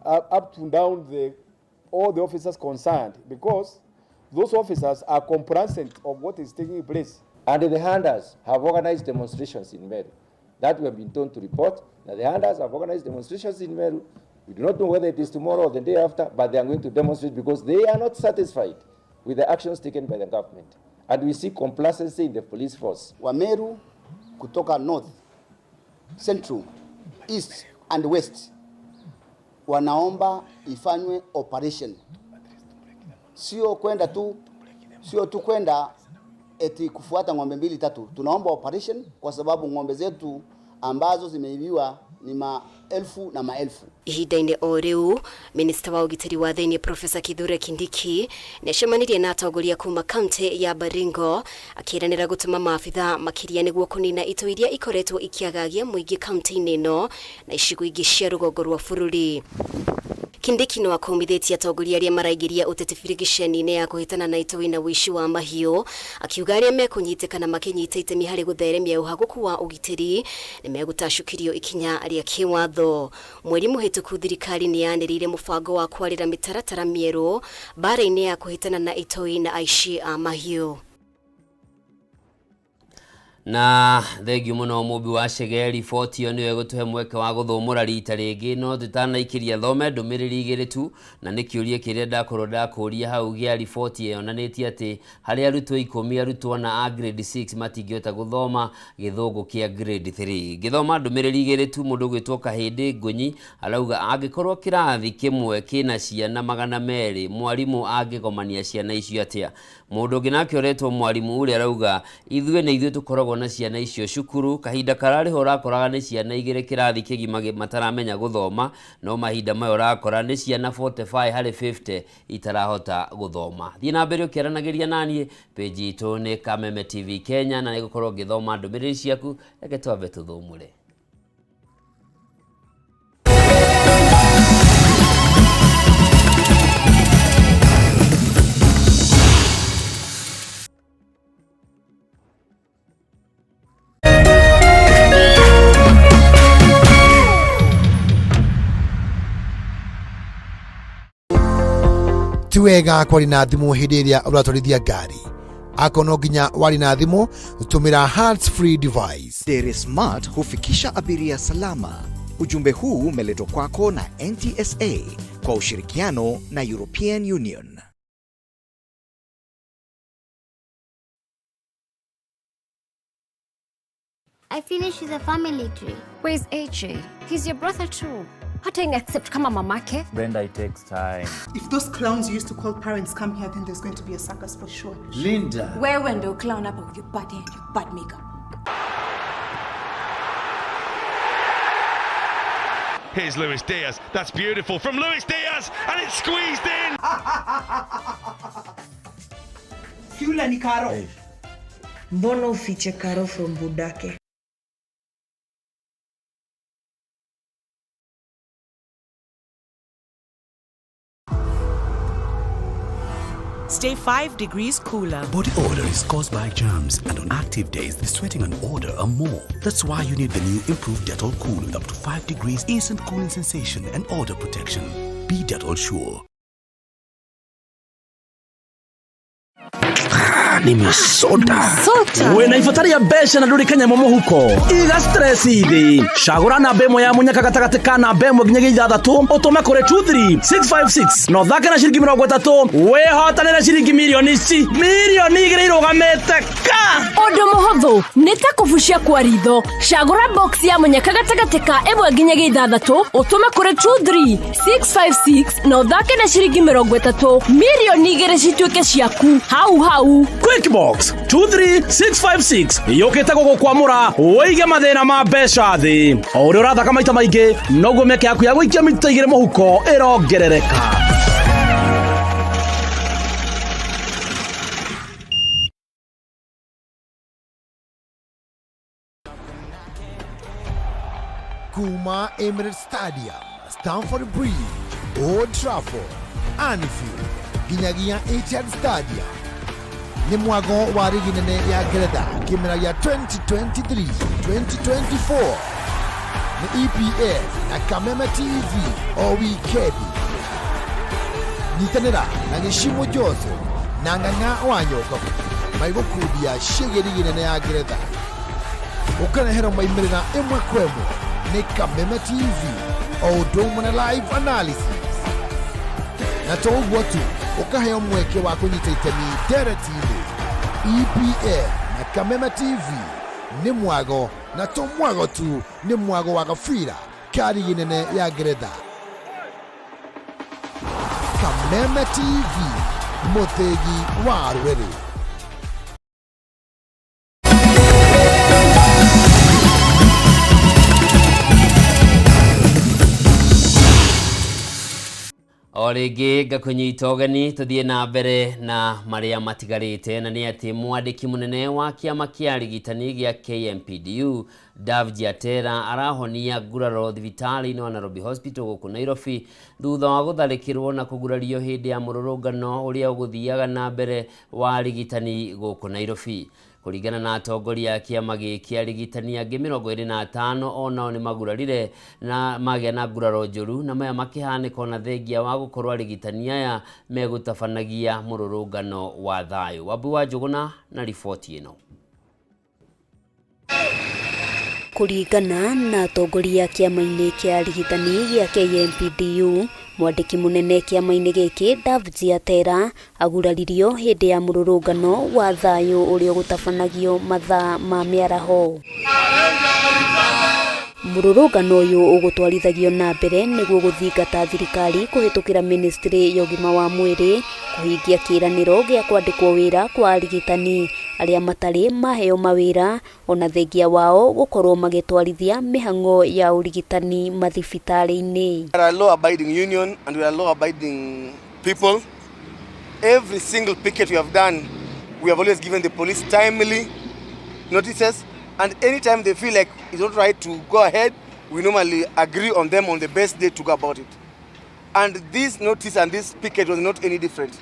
[SPEAKER 13] up to down the all the officers concerned, because those officers are complacent of what is taking place.
[SPEAKER 11] And the hunters have organized demonstrations in Meru. That we have been told to report. Now the hunters have organized demonstrations in Meru. We do not know whether it is tomorrow or the day after, but they are going to demonstrate because they are not satisfied with the actions taken by the government. And we see complacency in the police force.
[SPEAKER 12] Wameru kutoka North, Central, East and West wanaomba ifanywe operation. Sio kwenda tu, sio tu kwenda eti kufuata ng'ombe mbili tatu. Tunaomba operation kwa sababu ng'ombe zetu ambazo zimeibiwa ni maelfu na maelfu.
[SPEAKER 4] Ihinda-inĩ o rĩu, minista wa ũgitĩri wa thĩinĩ Profesa Kithure Kindiki nĩacemanirie na atongoria kuma kaunti ya Baringo akĩranĩra gũtũma maabithaa makĩria nĩguo kũnina itoi iria ikoretwo ikĩagagia mũingĩ kaunti-inĩ ĩno na icigo ingĩ cia rũgongo rwa bũrũri. Kindiki no akomithĩtie atongoria arĩa maraingĩria ũteti birigiceni-inĩ ya kũhĩtana na itoi na ũici wa mahiũ, akiuga arĩa mekũnyitĩkana makĩnyita itemi harĩ gũtheremia ũhagũku wa ũgitĩri nĩmegũtacũkĩrio ikinya rĩa kĩwatho. Mweri mũhĩtũku thirikari nĩyanĩrĩire mũbango wa kwarĩra mĩtaratara mĩerũ mbara-inĩ ya kũhĩtana na itoi na aici a mahiũ.
[SPEAKER 1] Na thengiũ mũno Mũmbi wa Chege, riboti ĩyo nĩyo ĩgũtũhe mweke wa gũthũmũra rita rĩngĩ, no tũtanaikĩria thome ndũmĩrĩri igĩrĩ tu, na nĩ kĩũria kĩrĩa ndakorwo ndakũria hau gĩa riboti ĩyo yonanĩtie atĩ harĩ arutwo 10 arutwo ana a grade 6 matingĩhota gũthoma gĩthũngũ kĩa grade 3. Ngĩthoma ndũmĩrĩri igĩrĩ tu, mũndũ ũgwĩtwo Kahĩndĩ Ngũnyi arauga angĩkorwo kĩrathi kĩmwe kĩna ciana 200 mwarimũ angĩgomania ciana icio atĩa? Mũndũ ũngĩ nake ũretwo mwarimũ ũrĩa arauga ithuĩ nĩ ithuĩ tũkoragwo na ciana icio cukuru, kahinda kararĩho ũrakoraga nĩ ciana igĩrĩ kĩrathi kĩgima mataramenya gũthoma, no mahinda maya ũrakora nĩ ciana 45 harĩ 50 itarahota gũthoma. Thiĩ na mbere ũkĩaranagĩria naniĩ, page itũ nĩ Kameme TV Kenya, na nĩngũkorwo ngĩthoma ndũmĩrĩri ciaku. Reke twambe tũthũmũre.
[SPEAKER 14] Ti wega kwaria na thimũ hĩndĩ ĩrĩa ũratwarithia ngari. Akorwo no nginya warie na thimũ, tũmĩra hands free device.
[SPEAKER 2] Dere Smart hufikisha abiria salama. Ujumbe huu umeletwa kwako na NTSA kwa ushirikiano na European Union.
[SPEAKER 15] I finished the family tree.
[SPEAKER 16] Where's AJ? He's your brother too. Hata accept kama mamake.
[SPEAKER 17] Brenda, it takes time.
[SPEAKER 18] If those clowns you used to call parents come here, then there's going to be a circus for sure.
[SPEAKER 17] Linda.
[SPEAKER 25] Wewe ndio clown hapa with your bad hair and your bad makeup.
[SPEAKER 26] Here's Luis Diaz. That's beautiful from Luis Diaz, and it's squeezed in.
[SPEAKER 27] Fiula ni Karo.
[SPEAKER 9] Hey.
[SPEAKER 19] Mbona ufiche Karo from budake?
[SPEAKER 28] Stay 5 degrees cooler.
[SPEAKER 20] Body odor is caused by germs, and on active days, the sweating and odor are more. That's why you need the new improved Dettol Cool with up to 5 degrees instant cooling sensation and odor protection. Be Dettol sure.
[SPEAKER 26] Nimesota wena ibatari ya mbeca na ndũrĩ kanyamũ mũhuko iga stress thĩ cagũra namba ĩmwe ya mũnyaka gatagatĩ ka namba ĩmwe nginyagia ithathatũ ũtũme kũrĩ 23656 na ũthake na ciringi 30 wĩhotanĩre ciringi mirioni ici mirioni igĩrĩ irũgamĩte ka
[SPEAKER 25] Ũndũ mũhũthũ nĩ ta kũbucia kwa ritho. Cagũra box ya mũnyaka gatagatĩ ka ĩmwe nginyagia ithathatũ ũtũme kũrĩ 23656 na ũthake na ciringi 30 mirioni igĩrĩ cituĩke ciaku hau hau.
[SPEAKER 26] Quickbox 23656 yũkĩte gũgũkwamũra ũige mathĩna ma mbeca thĩ o ũrĩa ũrathaka maita maingĩ noguo mĩeke yaku ya gũikia mita igĩrĩ mũhuko ĩrongerereka.
[SPEAKER 14] Kuma Emirates Stadium, Stamford Bridge, Old Trafford, Anfield nginyagia Etihad Stadium nĩ mwago wa rigi nene ya Ngeretha kĩmera gĩa 2023-2024 nĩ EPL na Kameme TV o wikendi. Nyitanĩra na Gĩcimo Jose na Ng'ang'a wa Nyokabu maigũkundia ciĩgiĩ rigi nene ya Ngeretha ũkareherwo maimĩrĩra ĩmwe kwa ĩmwe nĩ Kameme TV o ũndũ ũmwe na live analysis na to ũguo tu ũkaheo mweke wa kũnyita itemi ndereti-inĩ. EPL na Kameme TV nĩ mwago na to mwago tu nĩ mwago wa gabira ka rigi nene ya Ngeretha. Kameme TV mũthĩgi wa rũrĩrĩ.
[SPEAKER 1] O rĩngĩ ngakũnyita ũgeni tũthiĩ na mbere na marĩa matigarĩte na nĩ atĩ mwandĩki mũnene wa kĩama kĩa arigitani gĩa KMPDU Davji Atera arahonia nguraro thibitarĩ-inĩ wa Nairobi Hospital gũkũ Nairobi thutha wa gũtharĩkĩrwo na kũgurario hĩndĩ ya mũrũrũngano ũrĩa ũgũthiaga na mbere wa arigitani gũkũ Nairobi. Kũringana na atongoria a kĩama gĩkĩ arigitani angĩ 25 onao nĩ magurarire na magĩa na nguraro njũru na maya makĩhanĩka ona thengia wa gũkorwo arigitani aya megũtabanagia mũrũrũngano wa thayũ. Wambui wa Njũgũna na riboti ĩno.
[SPEAKER 4] Kũringana na atongoria kĩama-inĩ kĩa arigitani gĩa KMPDU mwandĩki mũnene kĩama-inĩ gĩkĩ Davji Atera aguraririo hĩndĩ ya mũrũrũngano wa thayũ ũrĩa ũgũtabanagio mathaa ma mĩaraho. Mũrũrũngano ũyũ ũgũtwarithagio na mbere nĩguo gũthingata thirikari kũhĩtũkĩra ministry ya ũgima wa mwĩrĩ kũhingia kĩĩranĩro gĩa kwandĩkwo wĩra kwa arigitani arĩa matarĩ maheo mawĩra ona thengia wao gũkorwo magĩtwarithia mĩhang'o ya ũrigitani mathibitarĩ-inĩ.
[SPEAKER 7] We are a law-abiding union and we are law-abiding people. Every single picket we have done, we have always given the police timely notices, and anytime they feel like it's not right to go ahead, we normally agree on them on the best day to go about it. And this notice and this picket was not any different.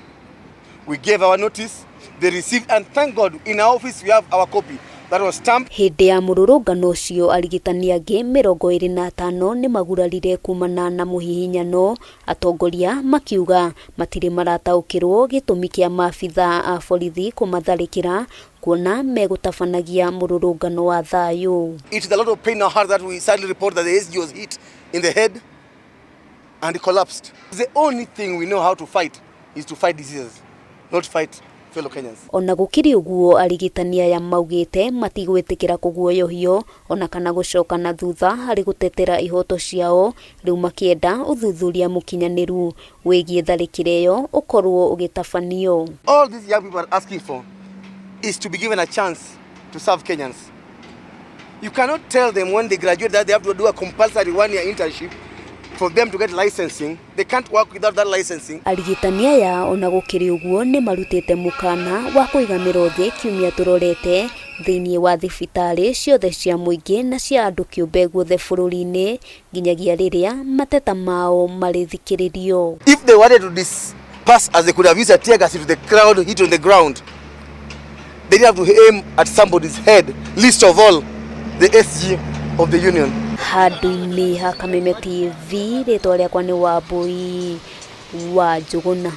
[SPEAKER 7] We gave our notice, they received, and thank God, in our office we have our copy. that was stamped.
[SPEAKER 4] Hĩndĩ ya mũrũrũngano ũcio arigitani angĩ 25 nĩ magurarire kumana na mũhihinyano, atongoria makiuga matirĩ marataũkĩrwo gĩtũmi kĩa maabithaa a borithi kũmatharĩkĩra kuona megũtabanagia mũrũrũngano wa thayũ.
[SPEAKER 7] It is a lot of pain in our heart that we sadly report that the SG was hit in the head and he collapsed. The only thing we know how to fight is to fight diseases, not fight fellow Kenyans.
[SPEAKER 4] Ona gũkĩrĩ ũguo arigitani aya maugĩte matigwĩtĩkĩra kũguoyohio ona kana gũcoka na thutha harĩ gũtetera ihoto ciao, rĩu makĩenda ũthuthuria mũkinyanĩru wĩgiĩ tharĩkĩra ĩyo ũkorwo ũgĩtabanio.
[SPEAKER 7] All these young people are asking for is to be given a chance to serve Kenyans. You cannot tell them when they graduate that they have to do a compulsory 1-year internship for them to get licensing. They can't work without that licensing.
[SPEAKER 4] Arigitani aya ona gũkĩrĩ ũguo nĩ marutĩte mũkana wa kũiga mĩro thĩ kiumia tũrorete thĩinĩ wa thibitarĩ ciothe cia mũingĩ na cia andũ kĩũmbe guothe bũrũri-inĩ nginyagia rĩrĩa mateta mao marĩthikĩrĩrio.
[SPEAKER 7] If they wanted to disperse as they could have used a tear gas into the crowd hit on the ground, they didn't have to aim at somebody's head, least of all the SG of the union.
[SPEAKER 4] Handũ-inĩ ha Kameme TV, rĩtwa rĩakwa nĩ Wambui wa Njũgũna.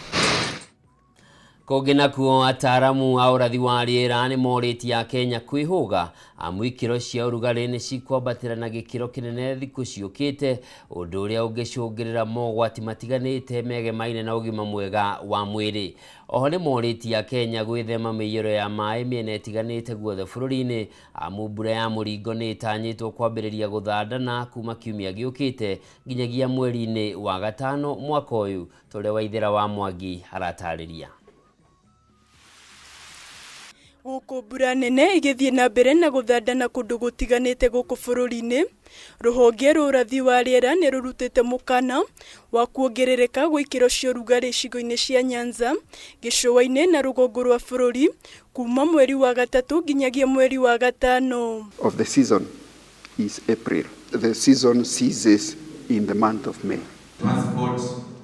[SPEAKER 1] Kũngĩ nakuo ataaramu a ũrathi wa rĩera nĩ morĩtie Akenya kwĩhũga amu ikĩro cia ũrugarĩ nĩ cikwambatĩra na gĩkĩro kĩnene thikũ ciũkĩte, ũndũ ũrĩa ũngĩcũngĩrĩra mogwati matiganĩte megemaine na ũgima mwega wa mwĩrĩ. Oho nĩ morĩtie Akenya gwĩthema mĩiyũro ya maĩ mĩena ĩtiganĩte guothe bũrũri-inĩ amu mbura ya mũringo nĩ ĩtanyĩtwo kwambĩrĩria gũthandana kuma kiumia gĩũkĩte nginyagia mweri-inĩ wa gatano mwaka ũyũ, ta ũrĩa Waithera wa Mwangi aratarĩria.
[SPEAKER 3] Gũkũ mbura nene ĩgĩthiĩ na mbere na gũthandana kũndũ gũtiganĩte gũkũ bũrũri-inĩ, rũhonge rwa ũrathi wa rĩera nĩ rũrutĩte mũkana wa kuongerereka gwa ikĩro cia ũrugarĩ icigo-inĩ cia Nyanza, gĩcũa-inĩ na rũgongo rwa bũrũri kuma mweri wa gatatũ nginyagia mweri wa gatano.
[SPEAKER 5] Of the season is April. The season ceases in the month of May.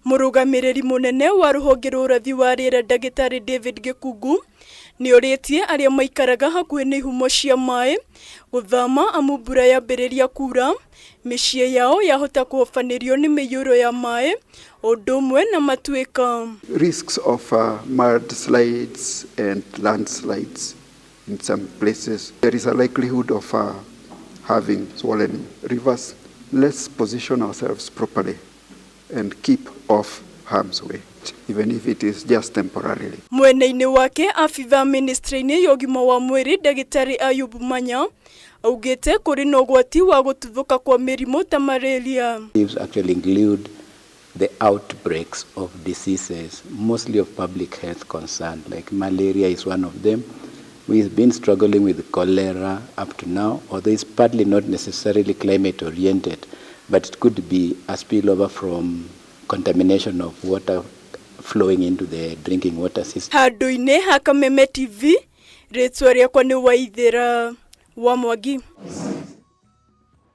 [SPEAKER 3] Mũrũgamĩrĩri mũnene wa rũhonge rwa ũrathi wa rĩera ndagĩtarĩ David Gĩkungu nĩorĩtie arĩa maikaraga hakuhĩ na ihumo cia maĩ gũthama amu mbura yambĩrĩria kura mĩciĩ yao yahota kũhobanĩrio nĩ mĩiyũro ya maĩ ũndũ ũmwe na matuĩka.
[SPEAKER 5] Risks of mudslides and landslides in some places. There is a likelihood of having swollen rivers. Let's position ourselves properly and keep off harm's way, even if it is just temporarily.
[SPEAKER 3] Mwena-inĩ wake abitha ministry-inĩ ya ũgima wa mwĩrĩ ndagĩtarĩ Ayub Manya augĩte kũrĩ na ũgwati wa gũtuthũka kwa mĩrimũ ta malaria.
[SPEAKER 6] Actually include the outbreaks of diseases, mostly of public health concern, like malaria is one of them. We've been struggling with cholera up to now, although it's partly not necessarily climate oriented, but it could be a spillover from contamination of water flowing into the drinking water system.
[SPEAKER 3] Handũ-inĩ ha Kameme TV, rĩtwa rĩakwa nĩ Waithera wa Mwangi.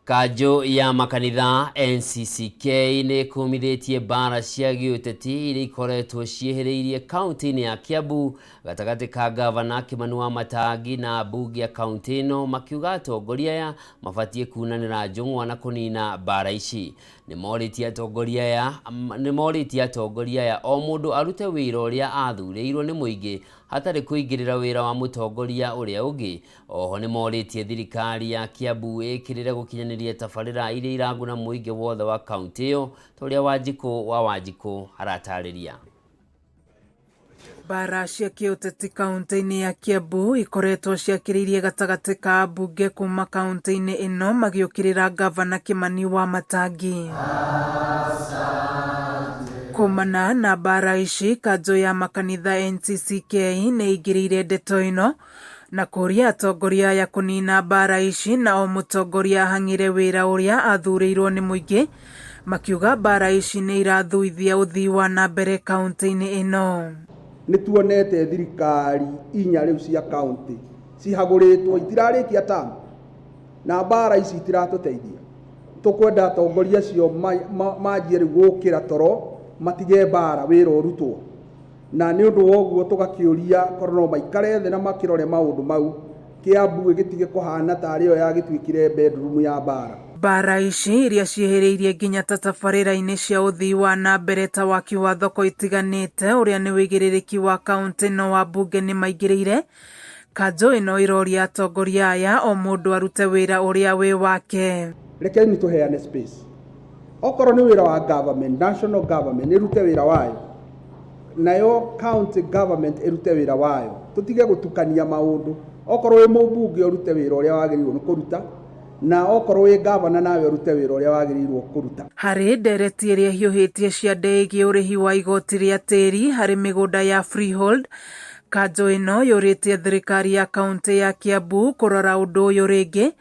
[SPEAKER 1] Kanjũ ya makanitha NCCK nĩ ĩkũmithĩtie mbara cia gĩũteti iria ikoretwo ciĩhĩrĩirie kaunti-inĩ ya Kiambu gatagatĩ ka gavana Kimani wa Matangi na ambunge a kaunti ĩno makiuga atongoria aya mabatiĩ kunanĩra njũng'wa na kũnina mbara ici. Nĩmorĩtie atongoria aya o mũndũ arute wĩra ũrĩa athurĩirwo nĩ mũingĩ hatarĩ kũingĩrĩra wĩra wa mũtongoria ũrĩa ũngĩ. Oho nĩmorĩtie thirikari ya Kiambu ĩkĩrĩre gũkinyanĩria tabarĩra iria iraguna mũingĩ wothe wa kaunti ĩyo ta ũrĩa Wanjikũ wa Wanjikũ aratarĩria.
[SPEAKER 8] Mbara cia kĩũteti kaunti-inĩ ya Kiambu ikoretwo ciakĩrĩirie gatagatĩ ka ambunge kuma kaunti-inĩ ĩno magĩũkĩrĩra gavana Kimani wa Matangi. Kumana na mbara ici, kanjũ ya makanitha NCCK nĩ ĩingĩrĩire ndeto ĩno na kũria atongoria aya kũnina mbara ici na o mũtongoria ahang'ĩre wĩra ũrĩa athurĩirwo nĩ mũingĩ, makiuga mbara ici nĩ irathuithia ũthii wa na mbere kaunti-inĩ ĩno.
[SPEAKER 21] Nĩ tuonete thirikari inya rĩu cia kaunti cihagũrĩtwo itirarĩkia term na mbara ici itiratũteithia. Tũkwenda atongoria acio manjie rĩu gũkĩra toro matige mbara wĩra ũrutwo, na nĩ ũndũ wa ũguo tũgakĩũria korwo no maikare thĩ na makĩrore maũndũ mau Kiambu ĩgĩtige kũhana tarĩ yo yagĩtuĩkire bedroom ya mbara.
[SPEAKER 8] Mbara ici iria ciĩhĩrĩirie nginya ta tabarĩra-inĩ cia ũthii wa na mbere ta waki wa thoko itiganĩte ũrĩa nĩ wĩigĩrĩrĩki wa kauntĩ no wambunge nĩ maingĩrĩire. Kanjũ ĩno ĩroria atongoria aya o mũndũ arute wĩra ũrĩa wĩ wake.
[SPEAKER 21] Rekeni tũheane space. Okorwo nĩ wĩra wa government, national government ĩrute wĩra wayo, nayo county government ĩrute wĩra wayo, tũtige gũtukania maũndũ. Okorwo wĩ mũmbunge ũrute wĩra ũrĩa wagĩrĩirwo nĩ kũruta, na okorwo wĩ gavana nawe ũrute wĩra ũrĩa wagĩrĩirwo kũruta.
[SPEAKER 8] Harĩ ndereti ĩrĩa ĩhiũhĩtie ciande ĩgiĩ ũrĩhi wa igoti rĩa tĩri harĩ mĩgũnda ya freehold, kanjũ ĩno yũrĩtie thirikari ya kaunti ya Kiambu kũrora ũndũ ũyũ rĩngĩ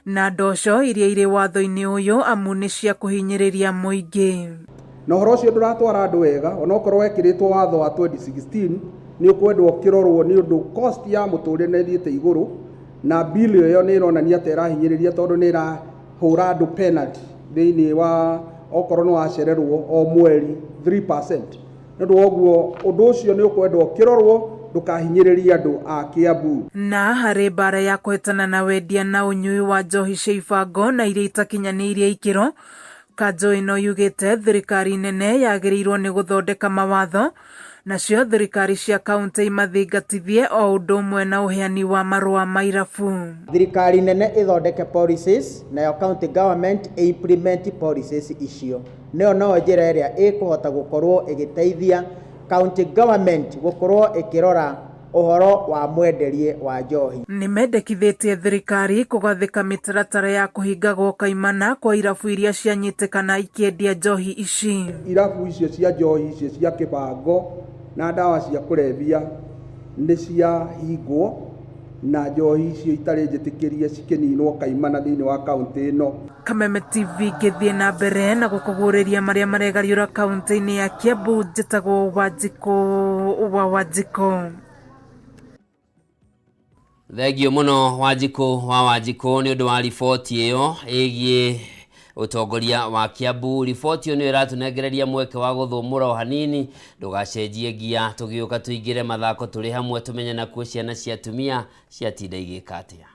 [SPEAKER 8] na ndoco iria irĩ watho-inĩ ũyũ amu nĩ cia kũhinyĩrĩria mũingĩ.
[SPEAKER 21] Na ũhoro ũcio ndũratwara andũ wega, onokorwo wekĩrĩtwo watho wa 2016 nĩ ũkwendwo ũkĩrorwo nĩ ũndũ cost ya mũtũrĩre nĩ ĩthiĩte igũrũ, na bill ĩyo nĩ ĩronania ta ĩrahinyĩrĩria tondũ nĩ ĩrahũra andũ penalty thĩinĩ wa okorwo nĩ wacererwo o mweri 3%. Nĩ ũndũ wa ũguo ũndũ ũcio nĩ ũkwendwo ũkĩrorwo ndũkahinyĩrĩrie andũ a Kiambu.
[SPEAKER 8] Na harĩ mbara ya kũhetana na wendia na ũnyui wa njohi cia ibango na iria itakinyanĩirie ikĩro, kanjũ ĩno yugĩte thirikari nene yagĩrĩirwo nĩ gũthondeka mawatho nacio thirikari cia kaunti imathingatithie o ũndũ ũmwe na ũheani wa marũa ma irabu.
[SPEAKER 2] Thirikari nene ĩthondeke policies nayo county government implement policies icio. Nĩyo no njĩra ĩrĩa ĩkũhota gũkorwo ĩgĩteithia county government gũkorwo ĩkĩrora ũhoro wa mwenderie wa njohi.
[SPEAKER 8] Nĩ mendekithĩtie thirikari kũgathĩka mĩtaratara ya kũhingagwo kaimana kwa irabu iria cianyitĩkana ikĩendia njohi ici.
[SPEAKER 21] Irabu icio cia njohi icio cia kĩbango na ndawa cia kũrebia nĩ ciahingwo na njohi icio itarĩ njĩtĩkĩrie cikĩninwo kaimana thĩinĩ wa kaunti ĩno.
[SPEAKER 8] Kameme TV ngĩthiĩ na mbere na gũkũguũrĩria marĩa maregariũra kaunti-inĩ ya Kiambu. Njĩtagwo Wanjikũ wa Wanjikũ.
[SPEAKER 1] Thengio mũno Wanjikũ wa Wanjikũ nĩ ũndũ wa riboti ĩyo ĩgiĩ ũtongoria wa Kiambu. Riboti ĩyo nĩyo ĩratũnengereria mweke wa gũthũmũra o hanini, ndũgacenjie ngia, tũgĩũka tũingĩre mathako tũrĩ hamwe tũmenye nakuo ciana cia atumia ciatinda igĩka atĩa.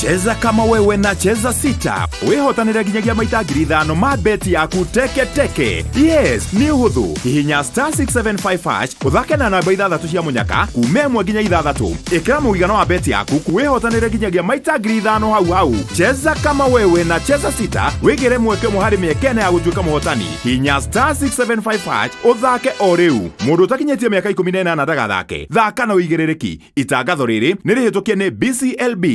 [SPEAKER 10] Cheza kama wewe na Cheza Sita wihotanire nginyagia maita 5,000 ma beti yaku teke teke. Yes, nĩ ũhũthũ. Hihinya star 675 hash ũthake na namba 6 cia mũnyaka kuma 1 nginya 6. Ĩkĩra mũigana wa beti yaku wihotanire nginyagia maita 5,000 hau hau. Cheza kama wewe na Cheza Sita wĩgĩre mweke ũmwe harĩ mĩeke ĩna ya gũtuĩka mũhotani. Hihinya star 675 hash ũthake o rĩu. Mũndũ ũtakinyĩtie mĩaka 18 ndagathake. Thaka na ũigĩrĩrĩki. Itangatho rĩrĩ nĩ rĩhĩtũkie nĩ BCLB.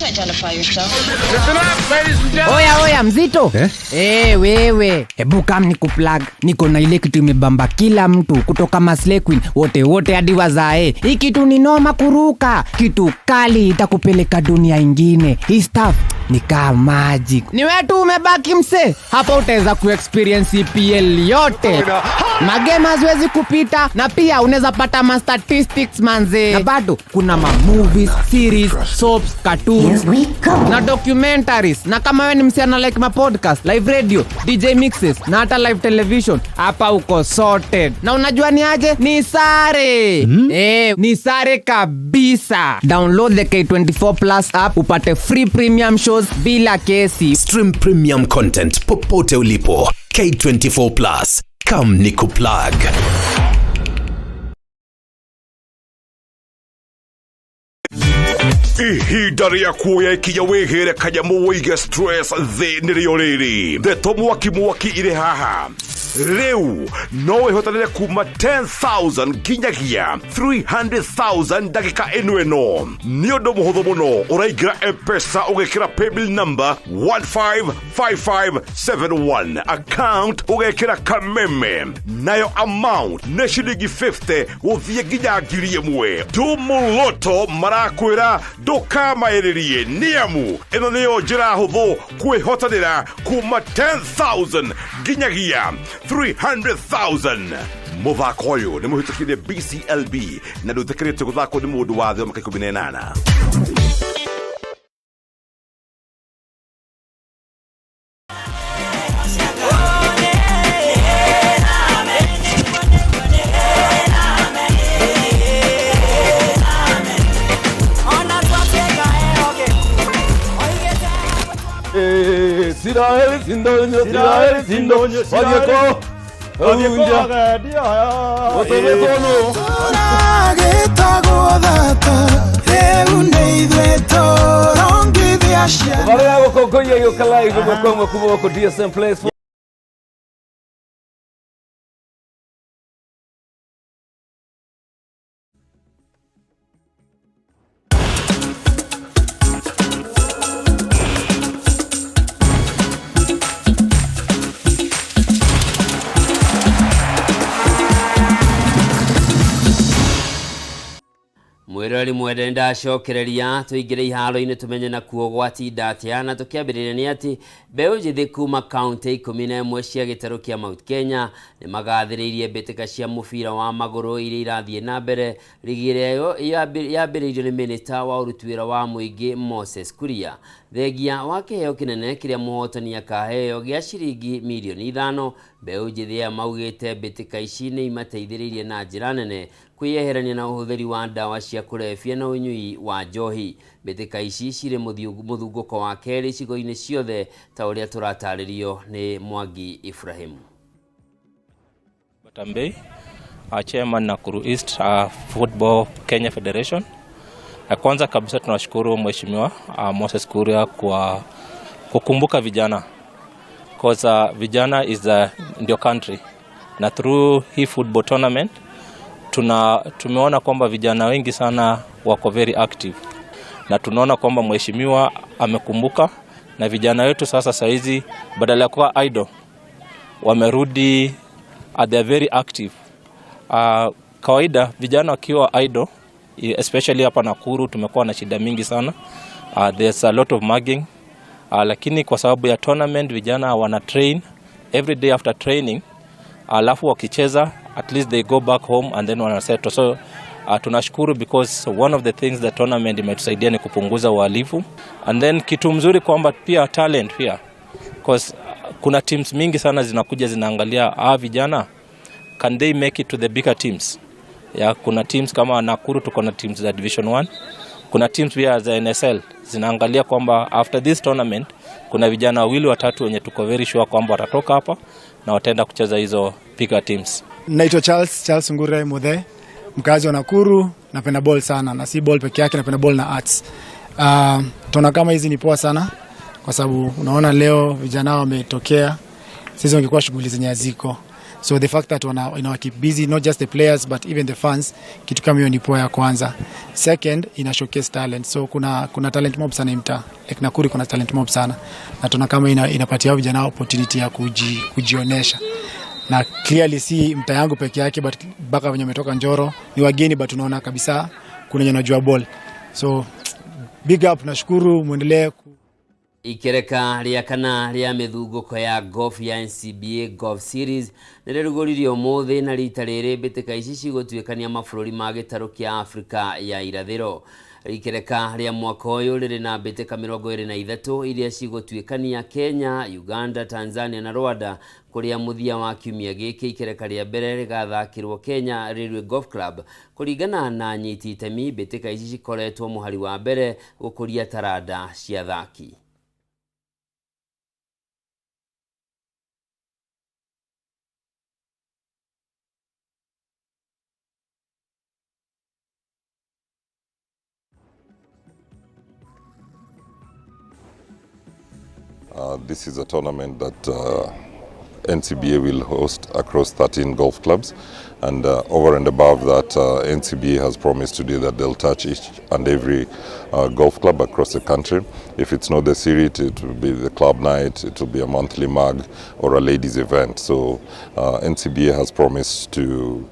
[SPEAKER 11] Identify yourself.
[SPEAKER 12] Listen up, ladies and gentlemen.
[SPEAKER 13] Oya oya mzito. Eh? Wewe. Hebu kam nikuplug. Niko na ile kitu imebamba kila mtu kutoka Maslay Queen wote wote hadi wazae. Hii kitu ni noma kuruka. Kitu kali itakupeleka dunia ingine. Hii stuff ni kama magic. Ni wewe tu umebaki mse. Hapa utaweza kuexperience EPL yote. Magame haziwezi kupita na pia unaweza pata ma statistics manze. Na bado kuna ma movies, series, soaps, cartoons na documentaries. Na kama wewe ni msichana like ma podcast, live radio, DJ mixes na hata live television, hapa uko sorted. Na unajua ni aje? Ni sare. Ni sare kabisa. Download the K24 Plus app upate free premium shows bila kesi.
[SPEAKER 20] Stream premium content popote ulipo. K24 Plus. Come nikuplug.
[SPEAKER 10] Ihinda rĩa kuoya ikinya wĩgĩre kanyamũ wĩige stress thĩ nĩrĩo rĩrĩ. Ndeto mwaki mwaki irĩ haha. Rĩu no wĩhotanĩre kuma 10,000 nginyagia 300,000 ndagĩka ĩno ĩno. Nĩ ũndũ mũhũthũ mũno, ũraingĩra M-Pesa ũgekĩra paybill number 155571, account ũgekĩra Kameme, nayo amount nĩ ciringi 50 gũthiĩ nginya 1,000. Tumuloto marakwĩra ndũkamaĩrĩrie, nĩamu ĩno nĩyo njĩra hũthũ kwĩhotanĩra kuma 10,000 nginyagia 300,000. Mũthako ũyũ nĩ mũhĩtũkire BCLB na ndũĩtĩkĩrĩtio gũthakwo nĩ mũndũ wa thĩ wa mĩaka 18.
[SPEAKER 11] Siraeli sindonyo, Siraeli sindonyo, Wadieko, Unja, Otobekono.
[SPEAKER 15] Varia gũkũngũiya gĩũka live ĩmwe kwa ĩmwe kuma gũkũ DSM Place.
[SPEAKER 1] Mwĩroreri mwende, ndacokereria tũingĩre iharo-inĩ tũmenye nakuo gwatinda atĩa, na tũkĩambĩrĩria nĩ atĩ mbeũ njĩthĩ kuma kaũntĩ 11 cia gĩtarũ kĩa Mount Kenya nĩ magathĩrĩirie mbĩtĩka cia mũbira wa magũrũ iria irathiĩ na mbere rigi ĩrĩa yambĩrĩirio nĩ minista wa ũruti wĩra wa mũingĩ Moses Kuria. Thengia wa kĩheo kĩnene kĩrĩa mũhotani akaheo gĩa ciringi mirioni 5, mbeũ njĩthĩ aya maugĩte mbĩtĩka ici nĩ imateithĩrĩirie na njĩra nene kwĩyeherania na ũhũthĩri wa ndawa cia kũrebia na ũnyui wa njohi. Mbĩtĩka ici cirĩ mũthungũko wa kerĩ icigo-inĩ ciothe ta ũrĩa tũratarĩrio nĩ Mwangi Ibrahim.
[SPEAKER 16] Batambei, chairman Nakuru East Football Kenya Federation. Kwanza kabisa tunashukuru Mheshimiwa Moses Kuria kwa kukumbuka vijana, because vijana is ndio country, na through hii football tournament tumeona kwamba vijana wengi sana wako very active, na tunaona kwamba mheshimiwa amekumbuka, na vijana wetu sasa saizi badala ya kuwa idle wamerudi, they are very active. Kawaida vijana wakiwa idle, especially hapa Nakuru tumekuwa na shida mingi sana. There's a lot of mugging, lakini kwa sababu ya tournament vijana wana train every day after training, alafu wakicheza at least they go back home and then wanasettle. So tunashukuru because one of the things the tournament imetusaidia ni kupunguza uhalifu, and then kitu mzuri kwamba pia talent pia, because kuna teams mingi sana zinakuja zinaangalia vijana, can they make it to the bigger teams. Ya, kuna teams kama Nakuru tuko na teams za Division 1, kuna teams pia za NSL zinaangalia kwamba after this tournament kuna vijana wawili watatu wenye tuko very sure kwamba watatoka hapa na wataenda kucheza hizo bigger teams.
[SPEAKER 17] Naitwa Charles Ngure Muthe, mkazi wa Nakuru. Napenda ball sana, na si ball peke yake, napenda ball na arts. Tuna kama hizi ni poa sana kwa sababu unaona leo vijana wametokea, sisi wangekuwa shughuli zenye haziko. So the fact that wana keep busy, not just the players but even the fans, kitu kama hiyo ni poa ya kwanza. Second, ina showcase talent. So kuna talent mob sana mtaa. Like Nakuru kuna talent mob sana. Na tuna kama inapatia vijana opportunity ya kujionesha. Na clearly si mtaa yangu peke yake, but baka wenye wametoka Njoro ni wageni, but tunaona kabisa kuna wenye wanajua ball. So big up, nashukuru, muendelee.
[SPEAKER 1] Ikereka rĩa kana rĩa mĩthungũko ya golf ya NCBA Golf Series nĩrĩrugũririo ũmũthĩ, na rita rĩrĩ mbĩtĩka ici cigũtuĩkania mabũrũri ma gĩtarũ kĩa Afrika ya irathĩro. Ikereka rĩa mwaka ũyũ rĩrĩ na mbĩtĩka 23 iria cigũtuĩkania Kenya, Uganda, Tanzania na Rwanda, kũrĩa mũthia wa kiumia gĩkĩ ikereka rĩa mbere rĩgathakĩrwo Kenya Railway Golf Club. Kũringana na anyiti itemi, mbĩtĩka ici cikoretwo mũhari wa mbere gũkũria taranda cia athaki.
[SPEAKER 18] This is a tournament that
[SPEAKER 9] NCBA will host across 13 golf clubs. And over and above that, NCBA has promised today that they'll touch each and every golf club across the country. If it's not the series, it will be the club night, it will be a monthly mug or a ladies event. So NCBA has promised to